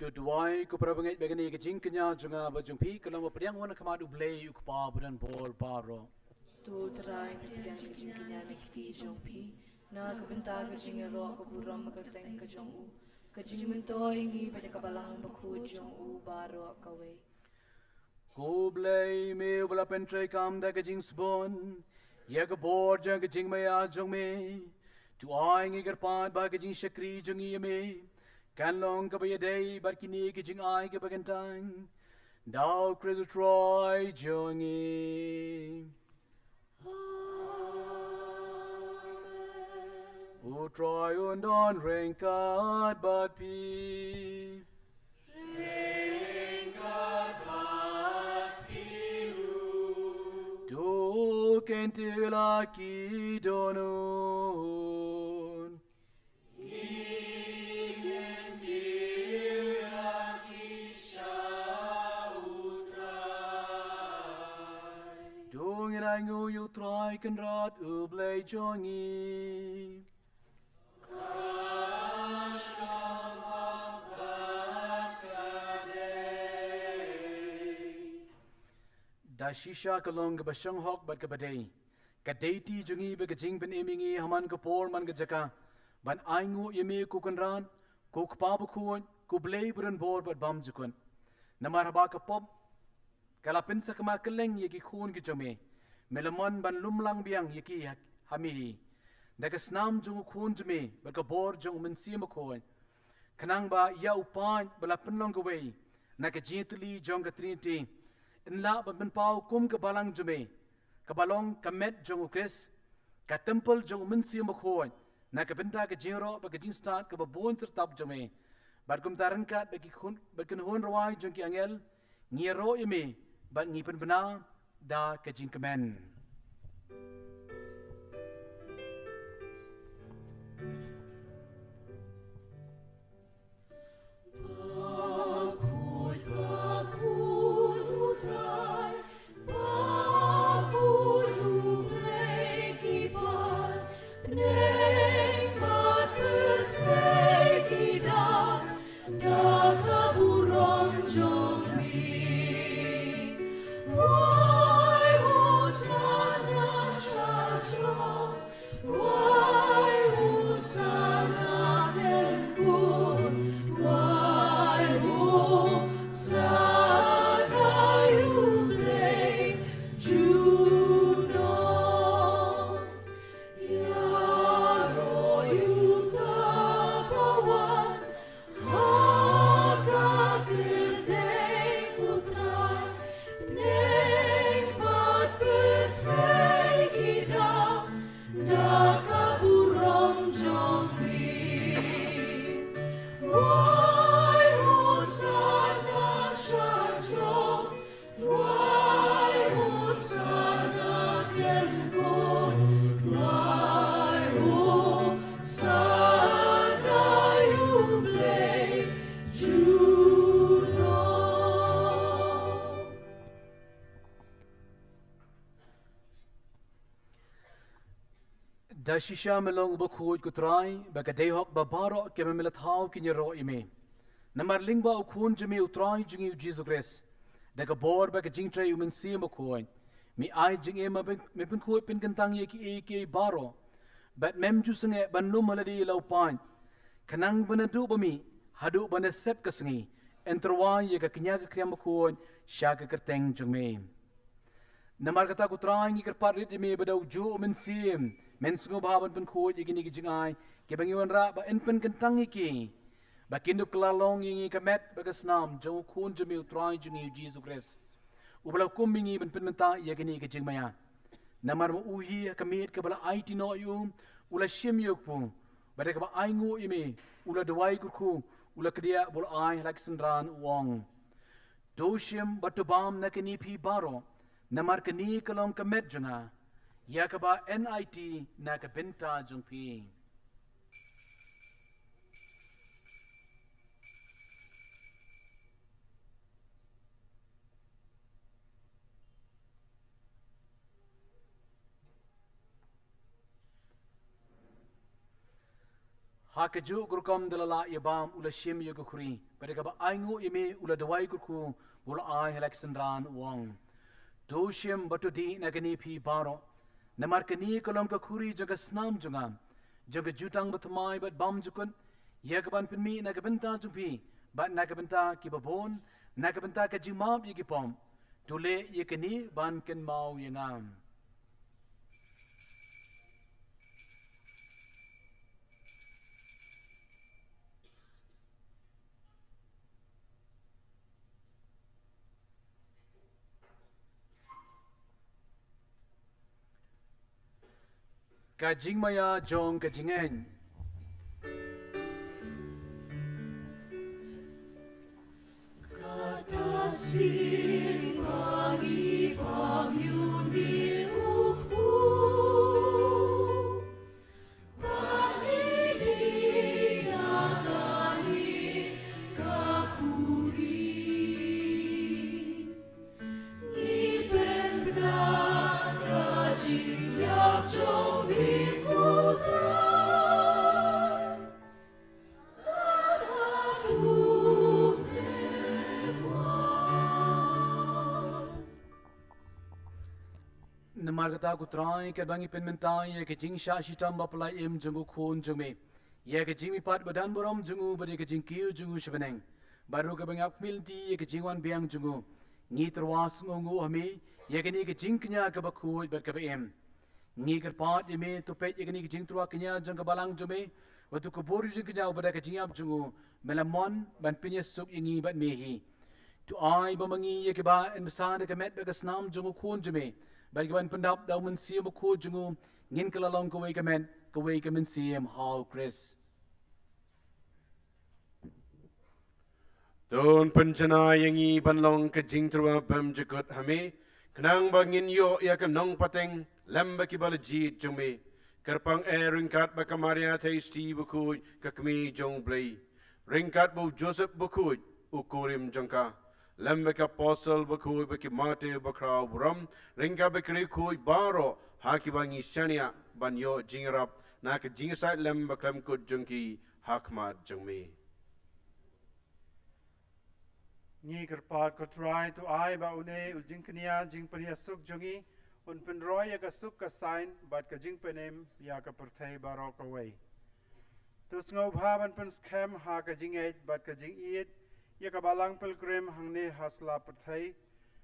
To duwai, ko para bangeit, ba kane ka jingkñia jong nga bad jong phi ka long ba pdiang wan ha khmat U Blei U Kpa badonbor baroh. To Trai, pdiang ka jingkñia na ka kti jong phi, na ka bynta ka jingïaroh ka burom ka kyrteng ka jong u, ka jingmyntoi ïa ngi bad ïa ka Balang Bakhuid jong u baroh kawei. Ko Blei, me uba la pyntreikam da ka jingsbun ïa ka bor jong ka jingmaïa jong me, to ai ngi kyrpad ba ka jingshakri jong ngi ïa me kan long kaba ïadei bad kine ki jingai kiba kyntang. Da U Khrist U Trai jong ngi. U Trai un don ryngkat bad phi. Ryngkat bad phi ruh. To kyntiew la ki dohnud. Ngi kyntiew la ki sha U Trai. To ngin ainguh ïa U Trai Kynrad U Blei jong ngi. Ka shong hok bad ka dei. Da shisha ka long kaba shong hok bad kaba dei, ka duty jong ngi bad ka jingpynim ïa ngi ha man ka por man ka jaka ban ainguh ïa me ko Kynrad, ko Kpa Bakhuid, ko Blei badonbor bad bymjukut. Namar haba ka pop ka la pynsakma kylleng ïa ki khun ki jong me, me la mon ban lumlang biang ïa ki ha, ha me hi da ka snam jong U Khun jong me bad ka bor jong U Mynsiem Bakhuid, khnang ba ïa u paid ba la pynlong kawei na ka jingïatylli jong ka Trinity yn lah ban pynpaw kum ka Balang jong me, kaba long ka met jong U Khrist, ka templ jong U Mynsiem Bakhuid, na ka bynta ka jingïaroh bad ka jingstad kaba bun syrtap jong me. Bad kumta ryngkat bad ki khun, bad ki kynhun rwai jong ki angel, ngi ïaroh ïa me bad ngi pynbna da ka jingkmen. Bakhuid, bakhuid U Trai, bakhuid U Blei ki paid, bneng bad pyrthei ki dap da ka burom jong me. Rwai Hosanna sha jrong, rwai Hosanna khlem kur, rwai Hosanna ïa U Blei junom. Ïaroh ïa uta uba wan ha ka kyrteng U Trai, bneng bad pyrthei ki dap da ka burom jong me. Rwai Hosanna sha jrong, rwai Hosanna khlem kur, rwai Hosanna ïa U Blei junom. Da shisha me long uba khuid ko Trai, ba ka dei hok ba baroh kiba me la thaw kin ïaroh ïa me. Namar lyngba U Khun jong me U Trai jong ngi U Jisu Khrist, da ka bor bad ka jingtrei U Mynsiem Bakhuid, me ai jingim, me pyn, me pynkhuid pynkyntang ïa kiei kiei baroh. Bad mem ju sangeh ban lum ha lade ïa la u paid, khnang ba naduh ba mih haduh ba na sep ka sngi, yn tyrwa ïa ka kñia ka khriam bakhuid sha ka kyrteng jong me. Namar kata ko Trai, ngi kyrpad rit ïa me ba da ujuh U Mynsiem men sngewbha ban pynkhuid ïa kine ki jingai kiba ngi wanrah, ba yn pynkyntang ïa ki ba kin dup kylla long ïa ngi ka met bad ka snam jong U Khun jong me U Trai jong ngi U Jisu Khrist, uba la hukum ïa ngi ban pynmynta ïa kine ki jingmaïa. Namar ma u hi ha ka miet kaba la aiti noh ïa u, u la shim ïa u kpu, bad da kaba ainguh ïa me u la duwai kyrkhu, u la kdiah bad u la ai ha la ki synran, u ong: To shim bad to bam na kane phi baroh, namar kane ka long ka met jong nga, ïa kaba yn aiti na ka bynta jong phi. Ha kajuh ka rukom da la lah ïa bam, u la shim ïa ka khuri, bad da kaba ainguh ïa me u la duwai kyrkhu, u la ai ha la ki synran, u ong: To shim bad to dih na kane phi baroh, namar kane ka long ka khuri jong ka snam jong nga, jong ka jutang bathymmai bad bymjukut, ïa kaban pynmih na ka bynta jong phi bad na ka bynta kiba bun, na ka bynta ka jingmap ïa ki pop. To leh ïa kane ban kynmaw ïa nga. Ka jingmaïa jong ka jingngeit. Kata sien ba ngi pang ïa une u kpu, ba ngi dih na kane ka khuri. Ngi pynbna ka jingïap jong me ko Trai. Namar kata ko Trai, katba ngi pynmynta ïa ka jingshah shitom bapla im jong u Khun jong me, ïa ka jingmihpat badonburom jong u bad ïa ka jingkiew jong u sha bneng, bad ruh kaba ngi ap khmih lynti ïa ka jingwan biang jong u, ngi tyrwa sngewnguh ha me ïa kane ka jingkñia kaba khuid bad kaba im. Ngi kyrpad ïa me, to peit ïa kane ka jingtyrwa kñia jong ka balang jong me, bad to kubur ïa u jingkñia uba da ka jingïap jong u, me la mon ban pynïasuk ïa ngi bad me hi. To ai ba ma ngi ïa kiba yn bsa da ka met bad ka snam jong u Khun jong me, bad kiban pyndap da u Mynsiem Bakhuid jong u, ngin kylla long kawei ka met kawei ka mynsiem ha u Khrist. To pynjanai ïa ngi ban long ka jingtyrwa bymjukut ha me, khnang ba ngin ïoh ïa ka nongpateng lem bad kiba la jied jong me. Kyrpang eh ryngkat bad ka Maria Theisotti bakhuid, ka Kmie jong u Blei, ryngkat bad u Joseph bakhuid, u kurim jong ka, lem bad ki apostol bakhuid bad ki martyr bakhraw burom, ryngkat bad ki riewkhuid baroh ha kiba ngi shaniah ban ïoh jingïarap na ka jingïasaid lem bakhlem kut jong ki ha khmat jong me. Ngi kyrpad ko Trai, to ai ba une u jingkñia jingpynïasuk jong ngi un pynroi ïa ka suk ka saiñ bad ka jingpynim ïa ka pyrthei baroh kawei. To sngewbha ban pynskhem ha ka jingngeit bad ka jingïeit ïa ka balang pilgrim hangne ha sla pyrthei,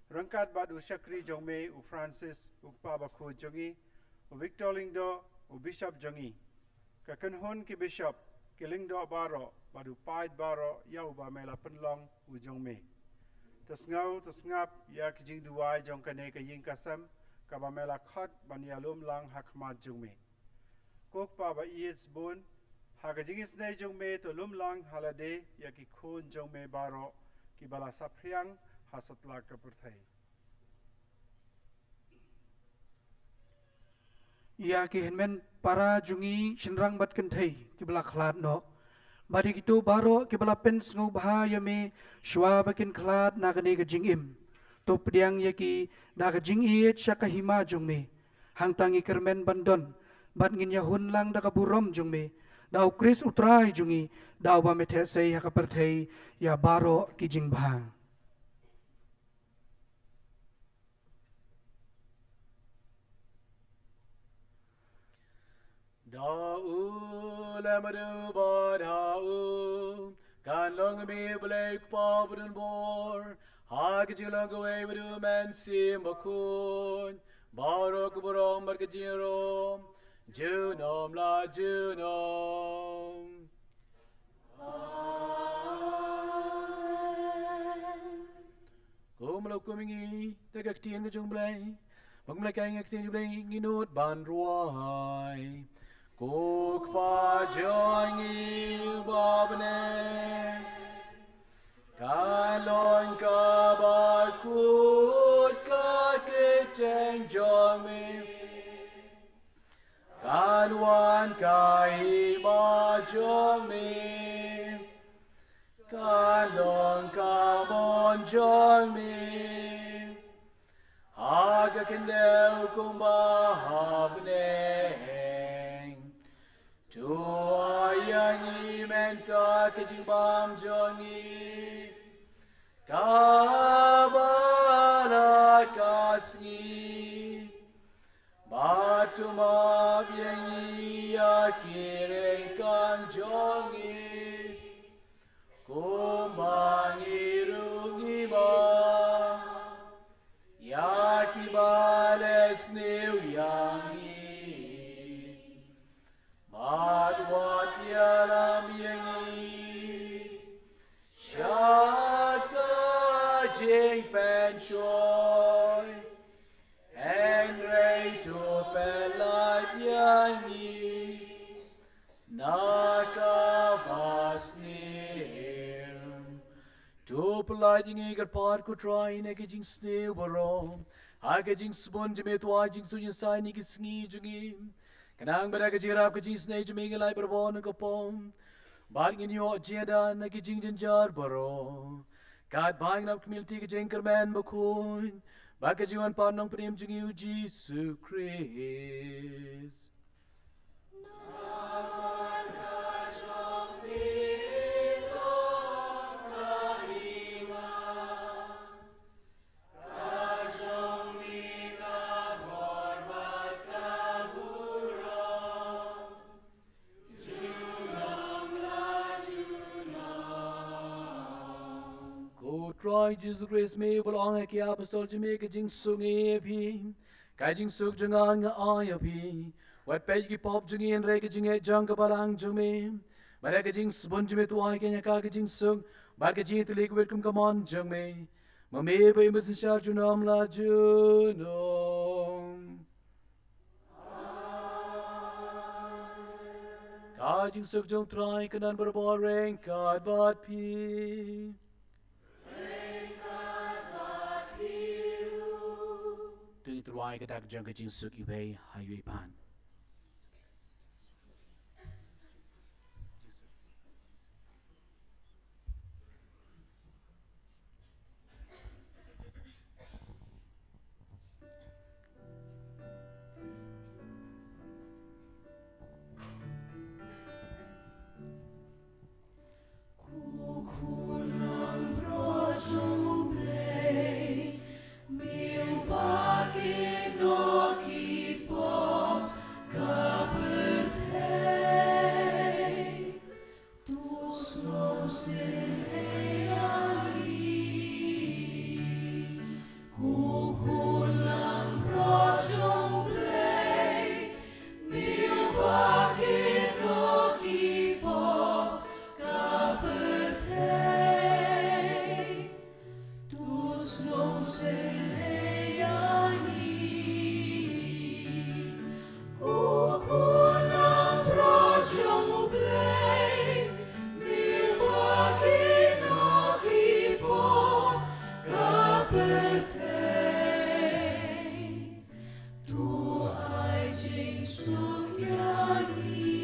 ryngkat bad u shakri jong me u Francis, u kpa bakhuid jong ngi, u Victor Lyngdoh, u bishop jong ngi, ka kynhun ki bishop, ki lyngdoh baroh bad u paid baroh ïa uba me la pynlong u jong me. To sngew, to sngap ïa ki jingduwai jong kane ka ïing ka sem kaba me la khot ban ïalum lang ha khmat jong me. Ko Kpa ba ïeit sbun, ha ka jingisynei jong me to lum lang ha lade ïa ki khun jong me baroh kiba la saphriang ha satlak ka pyrthei. Ïa ki hynmen para jong ngi shynrang bad kynthei kiba la khlad noh, bad ïa kito baroh kiba la pynsngewbha ïa me shuwa ba kin khlad na kane ka jingim, to pdiang ïa ki da ka jingïeit sha ka hima jong me. Hangta ngi kyrmen ban don bad ngin ïahun lang da ka burom jong me, da u Khrist u Trai jong ngi, da uba me theh sei ha ka pyrthei ïa baroh ki jingbha. Da u lem bad u bad ha u, kan long me Blei Kpa badonbor, ha ka jinglong kawei bad u Mynsiem Bakhuid, baroh ka burom bad ka jingïaroh, junom la junom. Amen. Kumno kumne ngi, da ka ktien ka jong u Blei, ba ngim leh ka ktien jong u Blei, ngin nud ban rwai. Ko Kpa jong ngi uba ha bneng, kan long kaba khuid ka kyrteng jong me. Kan wan ka hima jong me, kan long ka mon jong me ha ka khyndew kumba ha bneng. To ai ïa ka jingbam jong ngi kaba la ka sngi. Bad to map ïa ngi ïa ki ryngkat jong ngi, kumba ngi ruh ngi map ïa kiba la sniew ïa ngi. Bad wat ïalam ïa ngi sha ka jingpynshoi, hynrei to pyllait ïa ngi na kaba sniew. To pyllait ïa ngi kyrpad ko Trai na ka jingsniew baroh ha ka jingsbun jong me, to ai jingsuk jingïasaiñ ïa ki sngi jong ngi. Khnang ba da ka jingïarap ka jingisynei jong me ngin lait barabor na ka pop, bad ngin ïoh jingïada na ki jingjynjar baroh. Katba ngin ap khmih lynti ka jingkyrmen bakhuid bad ka jingwan pat Nongpynim jong ngi U Jisu Khrist. Ko Trai Jisu Khrist, me ba la ong ha ki apostol jong me, ka jingsuk ngi ïa phi, ka jingsuk jong nga nga ai ïa phi. Wat peit ïa ki pop jong ngi, hynrei ka jingngeit jong ka balang jong me. Bad da ka jingsbun jong me to ai ïa ka ka jingsuk bad ka jingïatylli kaba wit kum ka mon jong me. Ma me ba im synshar junom la junom. Ka jingsuk jong U Trai kan don barabor ryngkat bad phi. To ngin ïa duwai ha ka dak jong ka jingsuk iwei ha iwei pat. Ko khun langbrot jong U Blei, me u ba ki nok ki pop ka pyrthei. To sngewsynei ïa ngi. Ko khun langbrot jong U Blei, me u ba ki nok ki pop ka pyrthei. To sngewsynei ïa ngi. Ko khun langbrot jong U Blei, me u ba ki nok ki pop ka pyrthei. To ai jingsuk ïa ngi.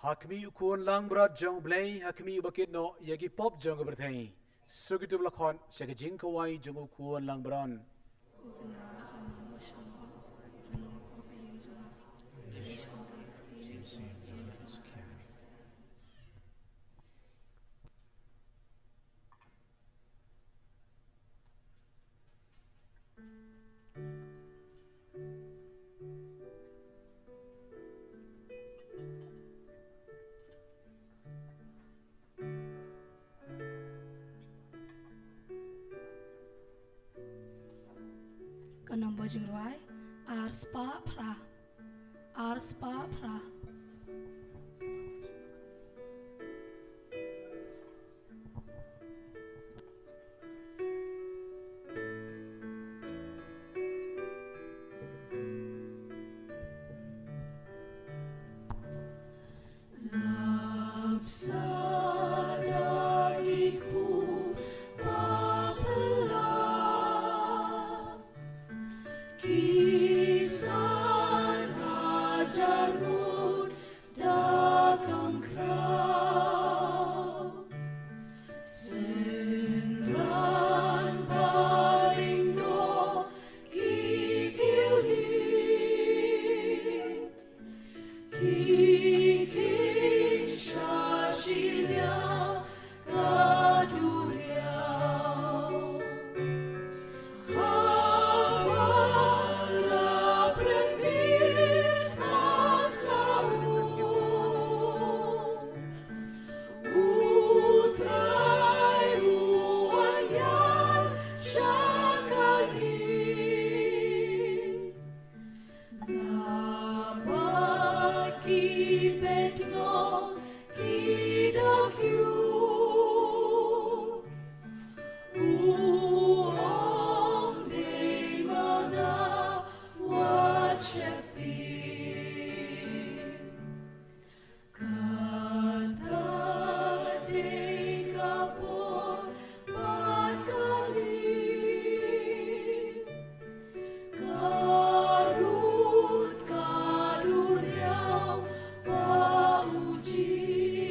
Ha khmih u khun langbrot jong U Blei, ha khmih uba kit noh ïa ki pop jong ka pyrthei. Suk ïa uto ba la khot sha ka jingkhawai jong u khun langbrot. Ka nombor jingrwai ar spah phra. Ar spah phra. Lap sa da ki kpu ba pla. Ki san hajar ngut Ki kheiñ sha shiliang ka duriaw. Haba la prem bit ha sla um, U Trai u wan ïar sha kane. Naba ki peit noh ki da kiew, u ong, dei ma nga, wat sheptieng. Kata dei ka por bad ka lieng, ka rud ka duriaw ba u jied.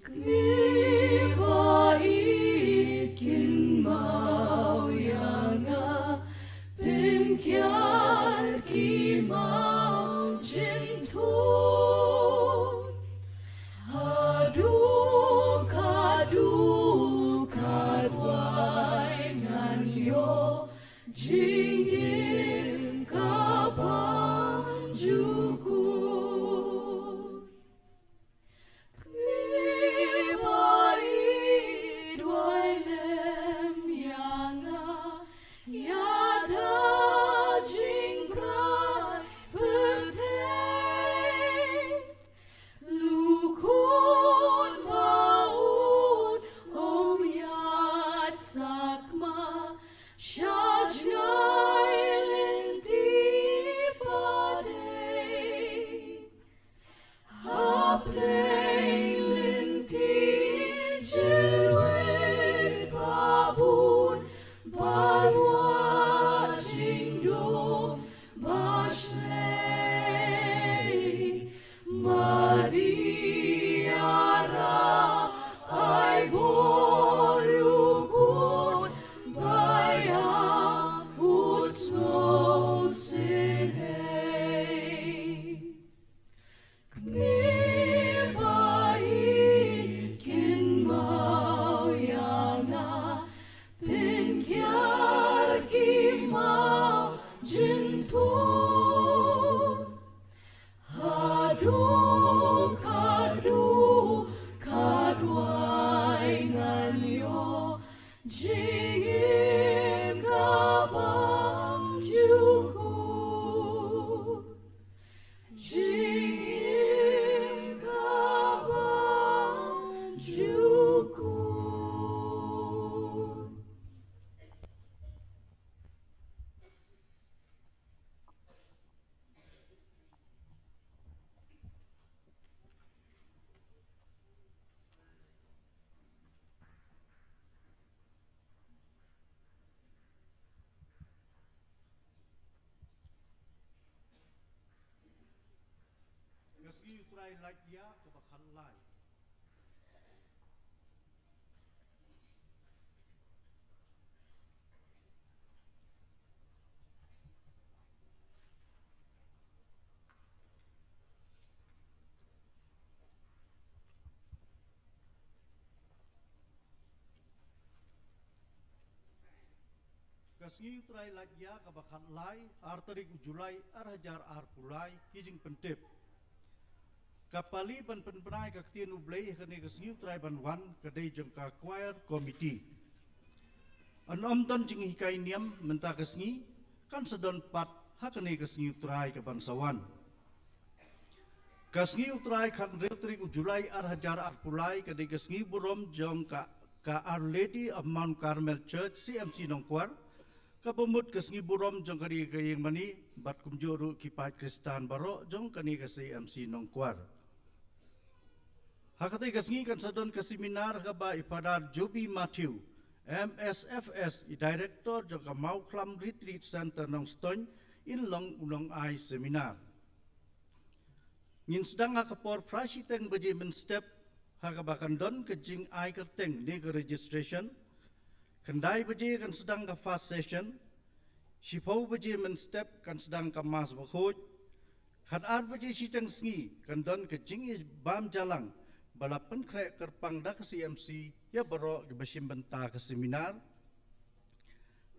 Kmie ba ïeit, kynmaw ïa nga, pynkiar ki mawjynthut. Haduh, haduh katwai ngan ïoh jingim kaba jukut. Kmie ba ïeit, duwai lem ïa nga, ïada jingtrai pyrthei. Lukun ba un ym ïaid sakma, sha jngai lynti ba dei. Hapdeng lynti, jingwit ba bun, bad wat jingdum ba shlei. Maria, ai bor ïa u khun ba ïa u sngewsynei. Kmie ba ïeit, kynmaw ïa nga, pynkiar ki mawjynthut. Haduh, haduh katwai ngan ïoh jingim kaba jukut. Jingim kaba jukut. Ka sngi U Trai Lait Ïa kaba khatlai. Ka sngi U Trai Lait Ïa kaba khatlai, ar tarik u July, ar hajar arphew lai, ki jingpyntip. Ka pali ban pynbna ïa ka ktien U Blei ha kane ka sngi U Trai ban wan, ka dei jong ka choir committee. Yn ym don jinghikai niam mynta ka sngi, kan sa don pat ha kane ka sngi U Trai kaban sa wan. Ka sngi U Trai khathynriew tarik u July ar hajar arphew lai, ka dei ka sngi burom jong ka, ka Our Lady of Mount Carmel Church, C M C Nongkwar. Kaba mut ka sngi burom jong kane ka ïing mane, bad kumjuh ruh ki paid Khristan baroh jong kane ka C M C Nongkwar. Ha katei ka sngi kan sa don ka seminar kaba i Father Joby Mathew, M S F S, i Director jong ka Mawkhlam Retreat Center Nongstoiñ, in long u nongai seminar. Ngin sdang ha ka por phra shiteng baje mynstep, ha kaba kan don ka jingai kyrteng ne ka registration. Khyndai baje kan sdang ka first session. Shiphew baje mynstep kan sdang ka Mass Bakhuid. Khatar baje shiteng sngi kan don ka jingïabam jailang ba la pynkhreh kyrpang da ka C M C ïa baroh kiba shim bynta ka seminar.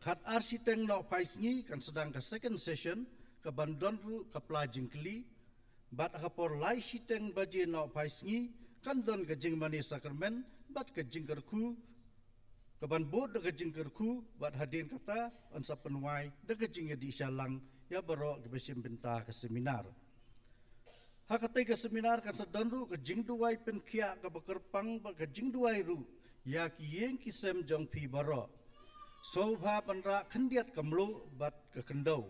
Khatar shiteng nohphai sngi kan sdang ka second session, kaban don ruh ka pla jingkylli. Bad ha ka por lai shiteng baje nohphai sngi kan don ka jingmane sakramen bad ka jingkyrkhu, kaban bud da ka jingkyrkhu, bad hadien kata yn sa pynwai da ka jingïadih shalang ïa baroh kiba shim bynta ka seminar. Ha katei ka seminar kan sa don ruh ka jingduwai pynkhiah kaba kyrpang bad ka jingduwai ruh ïa ki ïing ki sem jong phi baroh. Sngewbha ban rah khyndiat ka mluh bad ka khyndew.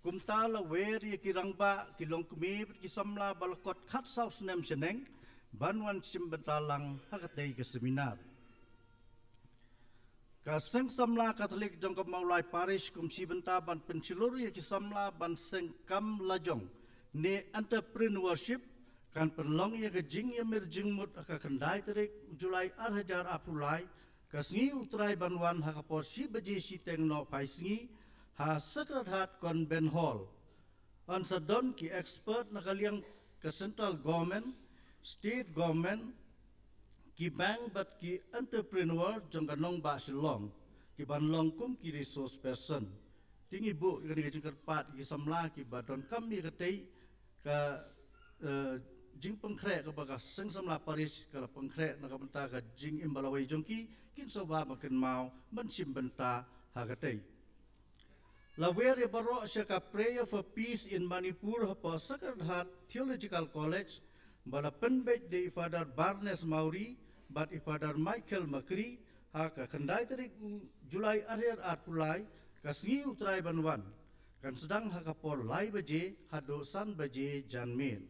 Kumta la wer ïa ki rangbah, ki longkmie bad ki samla ba la kot khatsaw snem shaneng ban wan shim bynta lang ha katei ka seminar. Ka Seng Samla Katholik jong ka Mawlai Parish kum shi bynta ban pynshlur ïa ki samla ban seng kam lajong ne entrepreneurship, Kan pynlong ïa ka jingïamir jingmut ha ka khyndai tarik Julai ar hajar arphew lai, ka sngi U Trai ban wan ha ka por shi baje shiteng noh phai sngi, ha Sacred Heart Convent Hall. Yn sa don ki expert na ka liang ka central government, state government, ki bank bad ki entrepreneur jong ka nongbah Shillong, ki ban long kum ki resource person. Te ngi buh ïa kane ka jingkyrpad ïa ki samla kiba donkam ïa katei ka, eh, jingpynkhreh kaba ka seng samla parish ka la pynkhreh na ka bynta ka jingim ba lawei jong ki, kin sa ba ban kynmaw ban shim bynta ha katei. La wer ïa baroh sha ka Prayer for Peace in Manipur hapoh Sacred Heart Theological College, ba la pynbeit da i Father Barnes Mawrie bad i Father Michael Makri, ha ka khyndai tarik u Julai ar hajar arphew lai, ka sngi U Trai ban wan. Kan sdang ha ka por lai baje haduh san baje janmiet.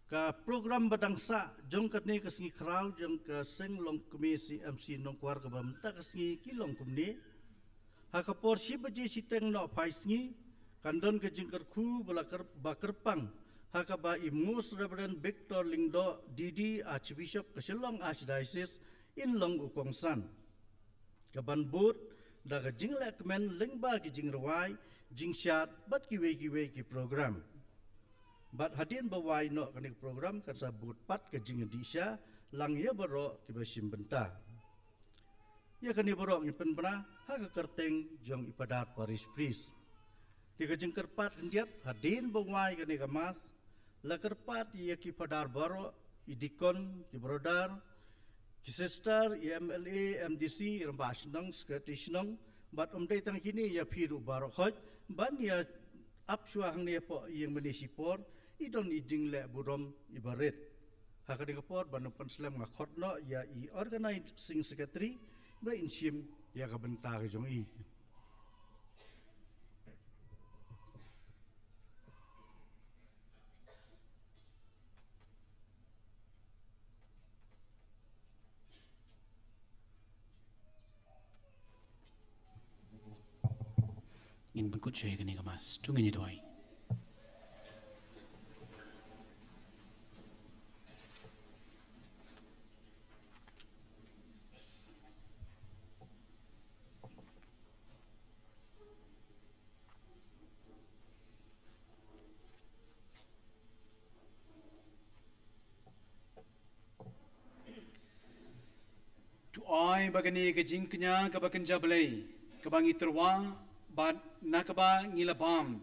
Ka program ba dang sah jong kane ka sngi khraw jong ka seng longkmie C M C Nongkwar kaba mynta ka sngi ki long kumne. Ha ka por shi baje shiteng noh phai sngi, kan don ka jingkyrkhu ba la kyr-, ba kyrpang ha kaba i Most Reverend Victor Lyngdoh D D, Archbishop ka Shillong Archdiocese, in long u kongsan. Ka ban bud da ka jinglehkmen lyngba ki jingrwai, jingshad bad kiwei kiwei ki program. Bad hadien ba wai noh kane ka program kan sa bud pat ka jingdih sha lang ïa baroh kiba shim bynta. Ïa kane baroh ngi pynbna ha ka kyrteng jong i Padar Parish Priest. Te ka jingkyrpad khyndiat, hadien ba wai kane ka Mass, la kyrpad ïa ki Padar baroh, i Deacon, ki Brother, ki Sister, i M L A, M D C, i Rangbah Shnong, Secretary Shnong, bad ym dei tang kine, ïa phi ruh baroh khoit ban ïa ap shuwa hangne hapoh ïing mane shipor, i don i jingleh burom iba rit. Ha kane ka por ban pynslem nga khot noh ïa i Organizing Secretary ba in shim ïa ka bynta ka jong i. Ngin pynkut shuwa ïa kane ka Mass. To ngin ïa duwai. To ai ba kane ka jingkñia kaba kynja Blei, kaba ngi tyrwa bad na kaba ngi la bam,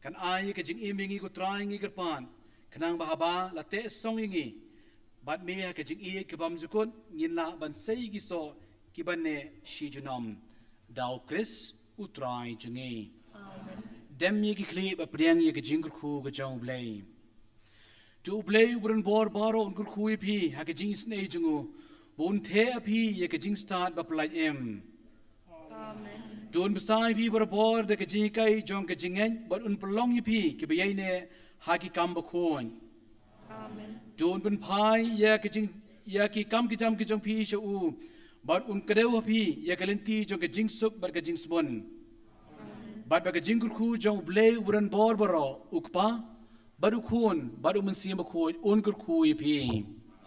kan ai ka jingim ïa ngi ko Trai, ngi kyrpad, khnang ba haba la teh song ïa ngi bad me ha ka jingïeit ka bymjukut, ngin lah ban sei ki soh kiban neh shi junom. Da u Khrist u Trai jong ngi. Amen. Dem ïa ki khlieh bad pdiang ïa ka jingkyrkhu ka jong u Blei. To u Blei u ba don bor baroh un kyrkhu ïa phi ha ka jingisynei jong u, ba un theh ha phi ïa ka jingstad bapylait im. Amen. To un bsa ïa phi barabor da ka jinghikai jong ka jingngeit bad un pynlong ïa phi kiba ïaineh ha ki kam bakhuid. Amen. To un pynphai ïa ka jing, ïa ki kam ki jam ki jong phi sha u, bad un kdew ha phi ïa ka lynti jong ka jingsuk bad ka jingsbun. Amen. Bad ba ka jingkyrkhu jong u Blei u ba don bor baroh, u Kpa, bad u Khun, bad u Mynsiem Bakhuid, un kyrkhu ïa phi.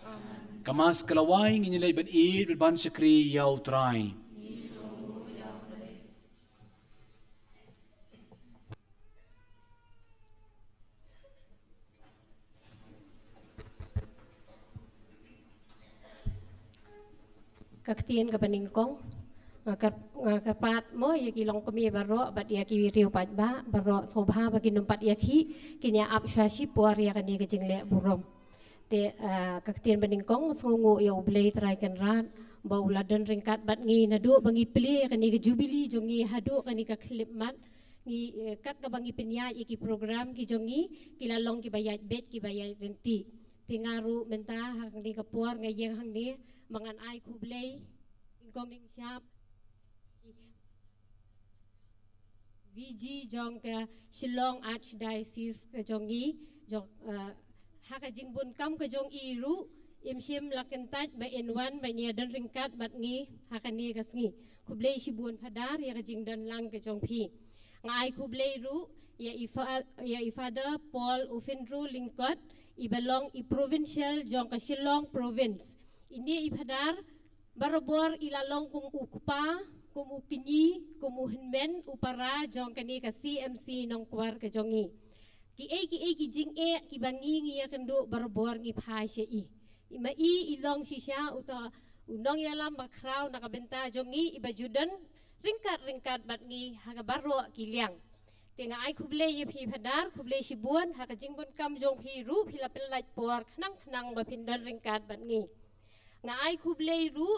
Amen. Ka Mass ka la wai, ngin ïa leit ban ïeit bad ban shakri ïa u Trai. Ka ktien kaba nyngkong. Nga kyr-, nga kyrpad mo ïa ki longkmie baroh bad ïa ki riew paidbah baroh sngewbha ba kin ym pat ïakhih, kin ïa ap shuwa shipor ïa kane ka jingleh burom. Te, ah, ka ktien ba nyngkong, sngewnguh ïa u Blei Trai Kynrad ba u la don ryngkat bad ngi naduh ba ngi plie ïa kane ka jubili jong ngi haduh kane ka khyllipmat. Ngi, eh, kat kaba ngi pynïaid ïa ki program ki jong ngi, ki la long kiba ïaid beit kiba ïaid ryntih. Te nga ruh mynta ha kane ka por nga ïeng hangne ba ngan ai khublei, nyngkong nyngshap, V G jong ka Shillong Archdiocese ka jong ngi, jong, eh, ha ka jingbun kam ka jong i ruh, im shym la kyntait ba in wan ban ïa don ryngkat bad ngi ha kane ka sngi. Khublei shibun Phadar ïa ka jingdon lang ka jong phi. Nga ai khublei ruh ïa i, fa, ïa i Father Paul Ufindru Lyngkot, i ba long i provincial jong ka Shillong Province. Ine i Phadar barabor i la long kum u kpa, kum u kñi, kum u hynmen u para jong kane ka C M C Nongkwar ka jong ngi. Ki ei ki ei ki jingeh ki ba ngi ngi ïa kynduh barabor ngi phai sha i. I ma i i long shisha uta u nongïalam ba khraw na ka bynta jong ngi, i ba ju don ryngkat ryngkat bad ngi ha ka baroh ki liang. Te nga ai khublei ïa phi Phadar, khublei shibun ha ka jingbun kam jong phi ruh, phi la pynlait por khnang khnang ba phin don ryngkat bad ngi. Nga ai khublei ruh,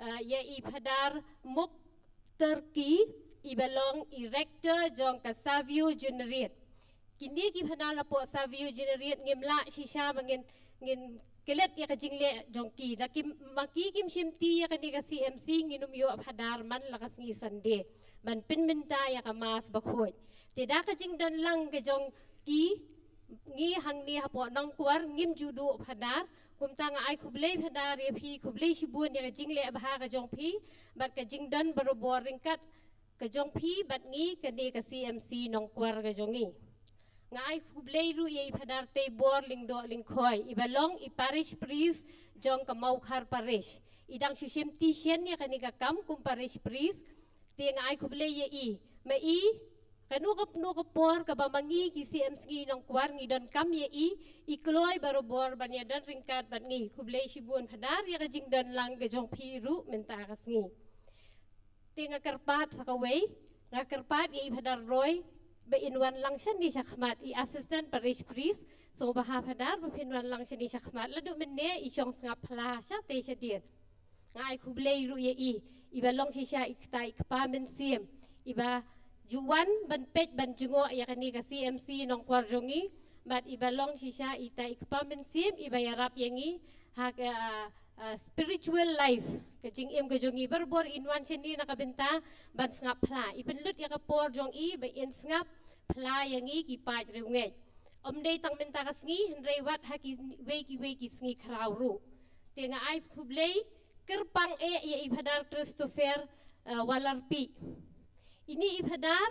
uh, ïa i Phadar Muk Turkey, i ba long i rector jong ka Savio Generate. Kine ki Phadar na poh Savio Generate ngim lah shisha ba ngin, ngin klet ïa ka jingleh jong ki. Da ki, ma ki kim shim ti ïa kane ka C M C, ngin ym ïoh Phadar man la ka sngi Sunday ban pynmynta ïa ka Mass bakhuid. Te da ka jingdon lang ka jong ki, ngi hangne hapoh Nongkwar ngim ju duh Phadar. Kumta nga ai khublei Phadar ïa phi, khublei shibun ïa ka jingleh bha ka jong phi bad ka jingdon barabor ryngkat ka jong phi bad ngi, kane ka C M C Nongkwar ka jong ngi. Nga ai khublei ruh ïa i Phadar Teibor Lyngdoh Lyngkhoi, i ba long i parish priest jong ka Mawkhar Parish. I dang shu shim ti shen ïa kane ka kam kum parish priest. Te nga ai khublei ïa i. Ma i, kano kano ka por kaba ma ngi ki C M C Nongkwar ngi donkam ïa i, i kloi barabor ban ïa don ryngkat bad ngi. Khublei shibun Phadar ïa ka jingdon lang ka jong phi ruh mynta ka sngi. Te nga kyrpad sa kawei, nga kyrpad ïa i Phadar Roy ba in wan lang shane sha khmat, i assistant parish priest. Sngewbha Phadar ba phin wan lang shane sha khmat, la duh mynne i shong sngap phla sha te sha dien. Nga ai khublei ruh ïa i, i ba long shisha i kta i kpa mynsiem, i ba ju wan ban peit ban jngoh ïa kane ka C M C Nongkwar jong ngi, bad i ba long shisha i ta i kpa mynsiem i ba ïarap ïa ngi ha ka, ah, ah, spiritual life, ka jingim ka jong ngi. Barabor in wan shane na ka bynta ban sngap phla. I pynlut ïa ka por jong i ba in sngap phla ïa ngi ki paid riewngeit. Ym dei tang mynta ka sngi, hynrei wat ha kiwei kiwei ki sngi khraw ruh. Te nga ai khublei kyrpang eh ïa i Phadar Christopher, eh, Walarpi. Ine i Phadar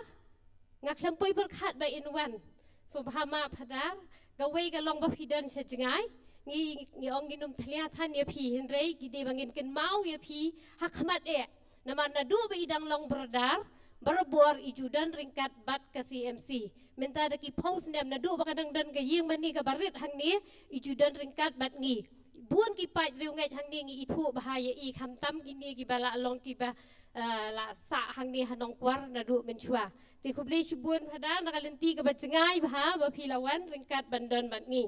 nga khlem poi pyrkhat ba in wan. Sngewbha ma Phadar, kawei ka long ba phi don sha jngai. Ngi, ngi ong ngin ym thleh than ïa phi, hynrei ki dei ba ngin kynmaw ïa phi ha khmat eh. Namar naduh ba i dang long brother, barabor i ju don ryngkat bad ka C M C. Mynta da ki phew snem naduh ba ka dang don ka ïing mane kaba rit hangne, i ju don ryngkat bad ngi. Bun ki paid riewngeit hangne ngi ithuh bha ïa i, khamtam kine kiba la long kiba, eh, la sah hangne ha Nongkwar naduh mynshuwa. Te khublei shibun Phadar na ka lynti kaba jngai bha ba phi la wan ryngkat ban don bad ngi.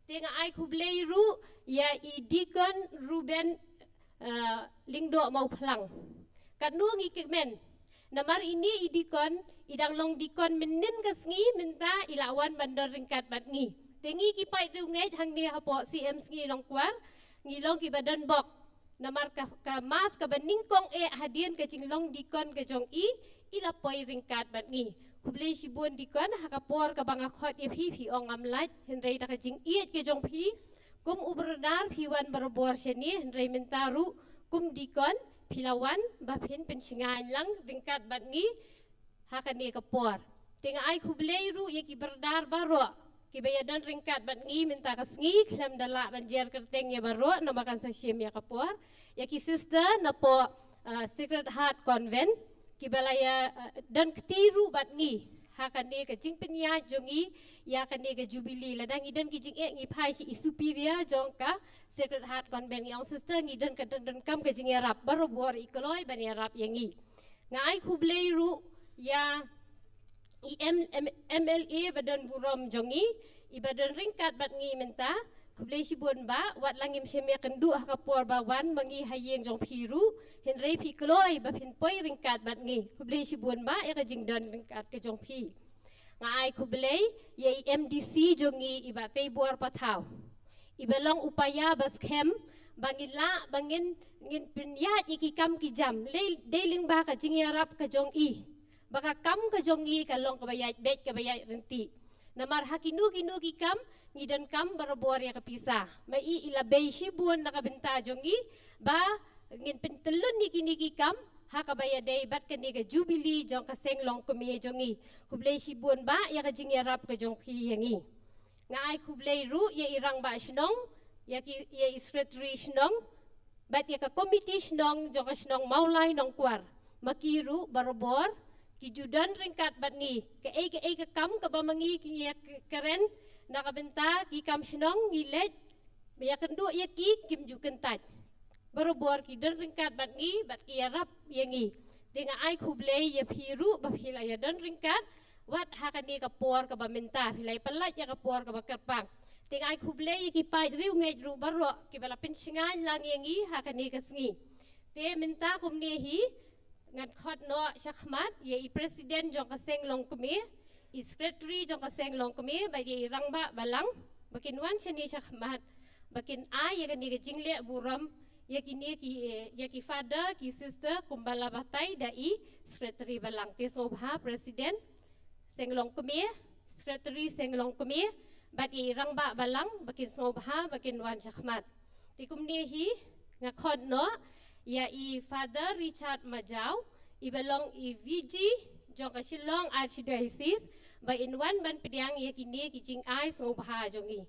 Te nga ai khublei ruh ïa i Deacon Ruben, eh, Lyngdoh Mawphlang. Katno ngi kmen. Namar ine i deacon, i dang long deacon mynnin ka sngi, mynta i la wan ban don ryngkat bad ngi. Te ngi ki paid riewngeit hangne hapoh C M C Nongkwar, ngi long kiba don bok. Namar ka, ka Mass kaba nyngkong eh hadien ka jinglong deacon ka jong i, i la poi ryngkat bad ngi. Khublei shibun deacon, ha ka por kaba nga khot ïa phi, phi ong ngam lait, hynrei da ka jingïeit ka jong phi, kum u brother phi wan barabor shane, hynrei mynta ruh kum deacon phi la wan ba phin pynshngaiñ lang ryngkat bad ngi ha kane ka por. Te nga ai khublei ruh ïa ki brother baroh kiba ïa don ryngkat bad ngi mynta ka sngi, khlem da lah ban jer kyrteng ïa baroh namar kan sa shim ïa ka por. Ïa ki sister napoh, ah, Sacred Heart Convent, kiba la ïa, ah, don kti ruh bad ngi ha kane ka jingpynïaid jong ngi ïa kane ka Jubilee. Lada ngi don ki jingeh ngi phai sha i superior jong ka Sacred Heart Convent, ngi ong sister ngi don ka don, donkam ka jingïarap, barabor i kloi ban ïarap ïa ngi. Nga ai khublei ruh ïa i M-, M-, M L A ba don burom jong ngi, i ba don ryngkat bad ngi mynta. Khublei shibun Bah, wat la ngim shym ïakynduh ha ka por ba wan ma ngi ha ïing jong phi ruh, hynrei phi kloi ba phin poi ryngkat bad ngi. Khublei shibun Bah ïa ka jingdon ryngkat ka jong phi. Nga ai khublei ïa i M D C jong ngi, i Bah Teibor Pathaw, i ba long u paia ba skhem ba ngin lah, ba ngin, ngin pynïaid ïa ki kam ki jam. Dei, dei lyngba ka jingïarap ka jong i ba ka kam ka jong ngi ka long kaba ïaid beit, kaba ïaid ryntih. Namar ha kino kino ki kam ngi donkam barabor ïa ka pisa. Ma i, i la bei shibun na ka bynta jong ngi ba ngin pyntyllun ïa kine ki kam ha kaba ïadei bad kane ka jubili jong ka seng longkmie jong ngi. Khublei shibun bah ïa ka jingïarap ka jong phi ïa ngi. Nga ai khublei ruh ïa i rangbah shnong, ïa ki, ïa i secretary shnong, bad ïa ka komiti shnong jong ka shnong Mawlai Nongkwar. Ma ki ruh barabor ki ju don ryngkat bad ngi. Kaei kaei ka kam kaba ma ngi ki ïa k-, kren na ka bynta ki kam shnong ngi leit, ïakynduh ïa ki kim ju kyntait. Barabor ki don ryngkat bad ngi bad ki ïarap ïa ngi. Te nga ai khublei ïa phi ruh ba phi la ïa don ryngkat wat ha kane ka por kaba mynta, phi la ïa pyllait ïa ka por kaba kyrpang. Te nga ai khublei ïa ki paid riewngeit ruh baroh kiba la pynshngaiñ lang ïa ngi ha kane ka sngi. Te mynta kumne hi ngan khot noh shakhmat ïa i president jong ka seng longkmie, i secretary jong ka seng longkmie, bad ïa i rangbah balang ba kin wan shane shakhmat ba kin ai ïa kane ka jingleh burom ïa kine ki, eh, ïa ki father ki sister kumba la batai da i secretary balang. Te sngewbha president seng longkmie, secretary seng longkmie, bad ïa i rangbah balang ba kin sngewbha ba kin wan shakhmat. Te kumne hi nga khot noh ïa i Father Richard Majaw, iba long i V G jong ka Shillong Archdiocese, ba in wan ban pdiang ïa kine ki jingai sngewbha jong ngi.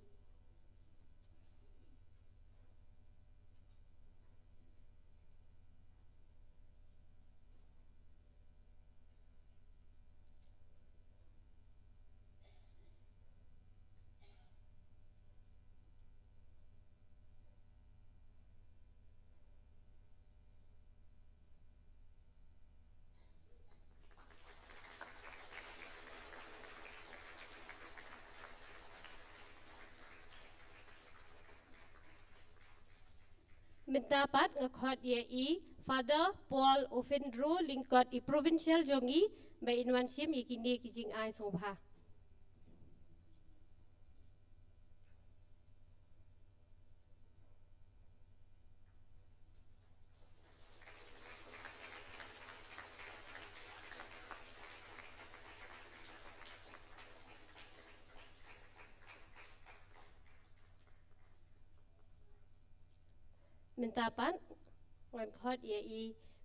Mynta pat nga khot ïa i Father Paul Ofindro Lyngkot, i provincial jong ngi, ba in wan shim ïa kine ki jingai sngewbha. Mynta pat ngan khot ïa i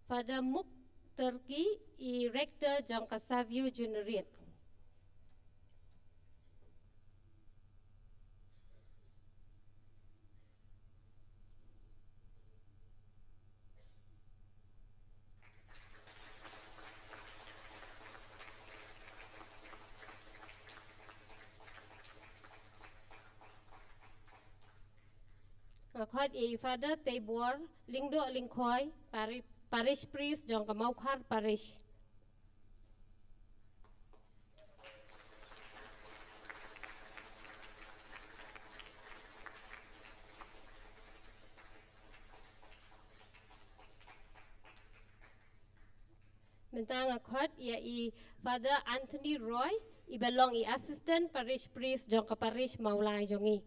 Father Muk Turkey, i rector jong ka Savio Juniorate. Nga khot ïa i Father Teibor Lyngdoh Lyngkhoi, pari-, parish priest jong ka Mawkhar Parish. Mynta nga khot ïa i Father Anthony Roy, iba long i assistant parish priest jong ka parish Mawlai jong ngi.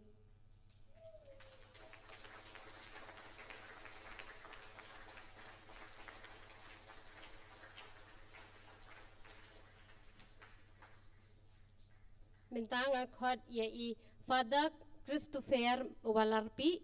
Mynta nga khot ïa i Father Christopher Walarpi.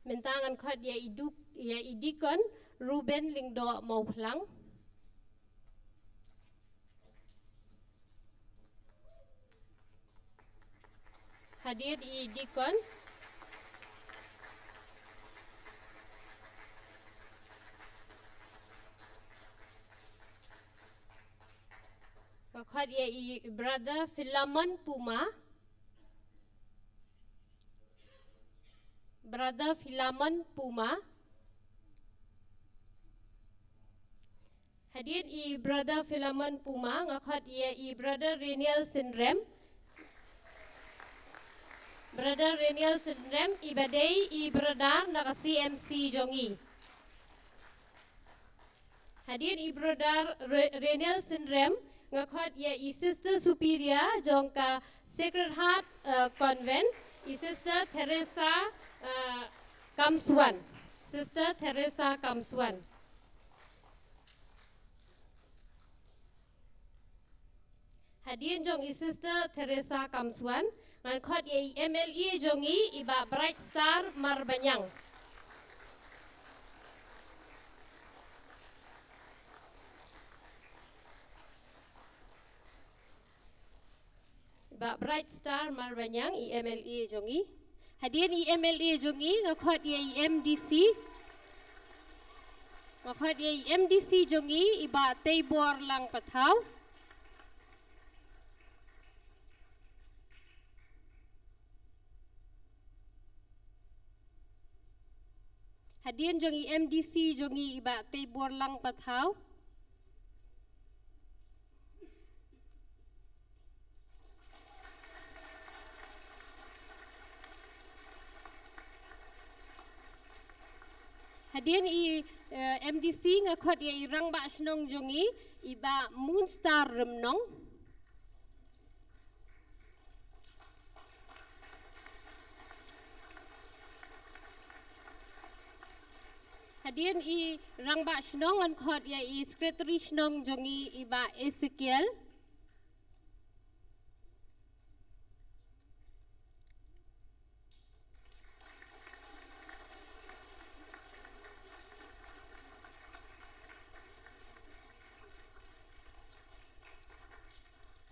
Mynta ngan khot ïa i duk-, ïa i Deacon Ruben Lyngdoh Mawphlang. Hadien i Deacon. Nga khot ïa i Brother Philemon Puma. Brother Philemon Puma. Hadien i Brother Philemon Puma, nga khot ïa i Brother Reniel Synrem. Brother Reniel Synrem, iba dei i brother na ka C M C jong ngi. Hadien i Brother Re-, Reniel Synrem, nga khot ïa i Sister Superior jong ka Sacred Heart, uh, Convent, i Sister Teresa, uh, Kamswan. Sister Teresa Kamswan. Hadien jong i Sister Teresa Kamswan, ngan khot ïa i M L A jong i, i Bah Bright Star Marbaniang. Bah Bright Star Marbaniang, i M L A jong i. Hadien i M L A jong i, nga khot ïa i M D C. Nga khot ïa i M D C jong i, i Bah Teibor Lang Pathaw. Hadien jong i M D C jong i, i Bah Teibor Lang Pathaw. Hadien i, eh, M D C nga khot ïa i Rangbah Shnong jong i, i Bah Moonstar Rymnong. Hadien i Rangbah Shnong ngan khot ïa i Secretary Shnong jong i, i Bah Ezekiel.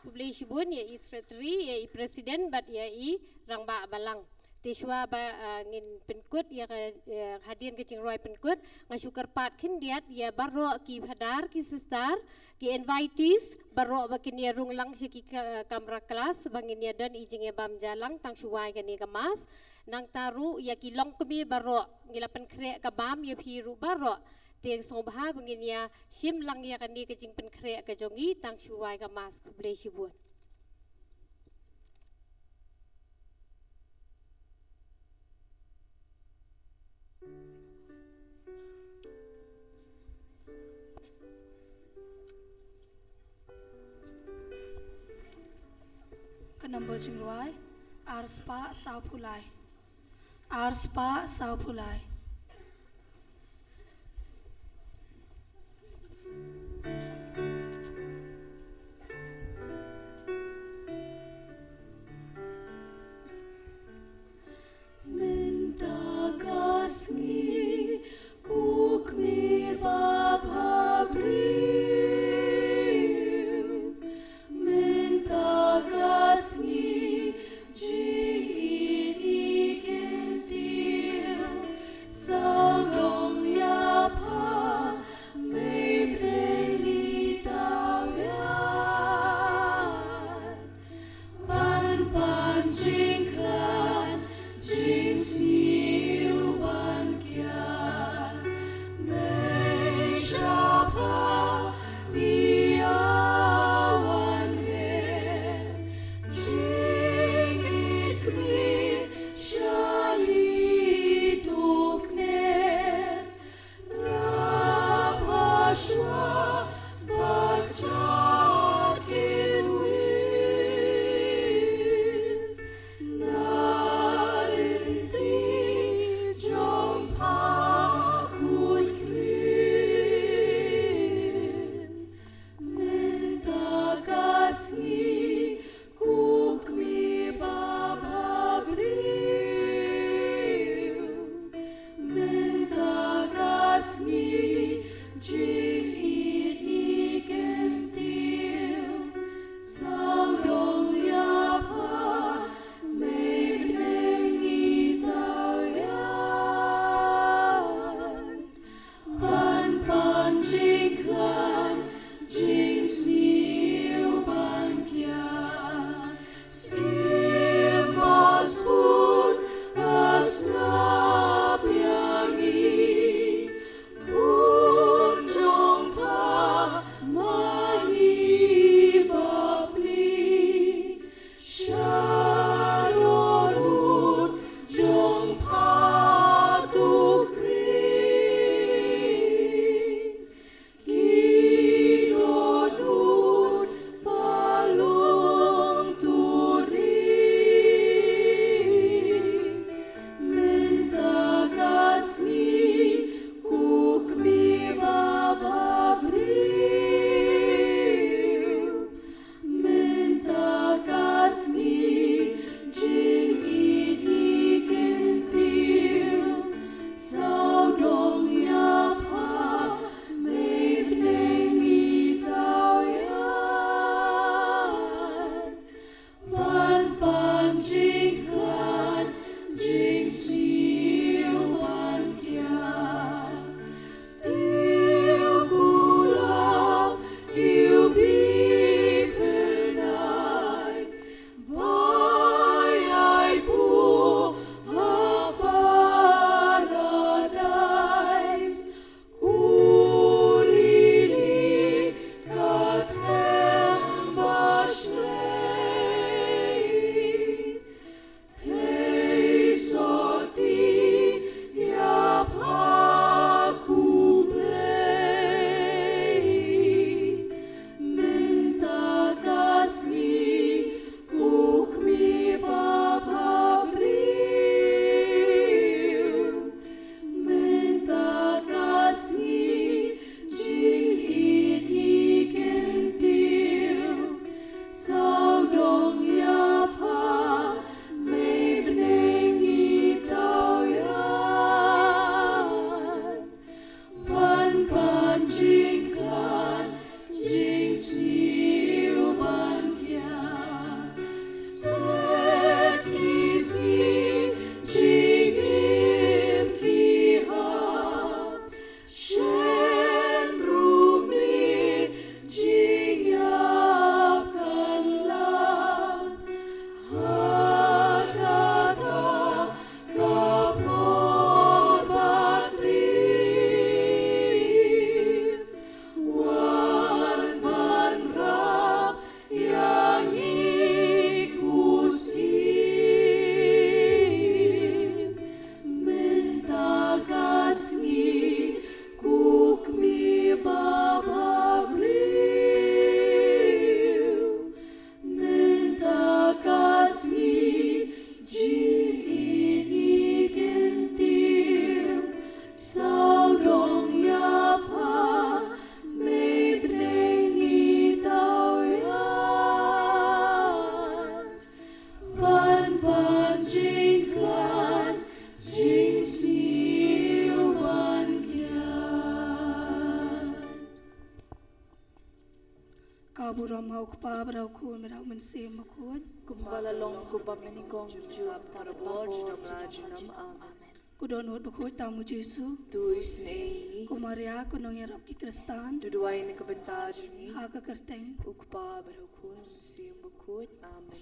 Khublei shibun ïa i Secretary, ïa i President bad ïa i Rangbah Balang. Te shuwa ba, ah, ngin pynkut ïa ka, ïa hadien ka jingrwai pynkut, nga shu kyrpad khyndiat ïa baroh ki phadar, ki sister, ki invitees baroh ba kin ïa rung lang sha ki ka-, kamra klas ba ngin ïa don i jingïabam ja lang tang shuwa ïa kane ka mass. Nangta ruh ïa ki longkmie baroh, ngi la pynkhreh ka bam ïa phi ruh baroh. Te sngewbha ba ngin ïa shim lang ïa kane ka jingpynkhreh ka jong ngi tang shuwa ïa ka mass. Khublei shibun. Ka nombor jingrwai, ar spah sawphew lai. Ar spah sawphew lai. Mynta ka sngi, ko kmie babha briew. Mynta ka sngi, jingïeit i kyntiew. Ban jingkhlaiñ, jingsniew ban kiar. Ka burom ha u Kpa bad ha u Khun bad ha u Mynsiem Bakhuid. Kumba la long, kumba mynnyngkong, junom, junom, junom. Amen. Ko dohnud bakhuid, tam u Jisu. To isynei ïa ngi. Ko Maria, ko nongïarap ki Khristan. To duwai na ka bynta jong ngi. Ha ka kyrteng u Kpa bad ha u Khun, Mynsiem Bakhuid. Amen.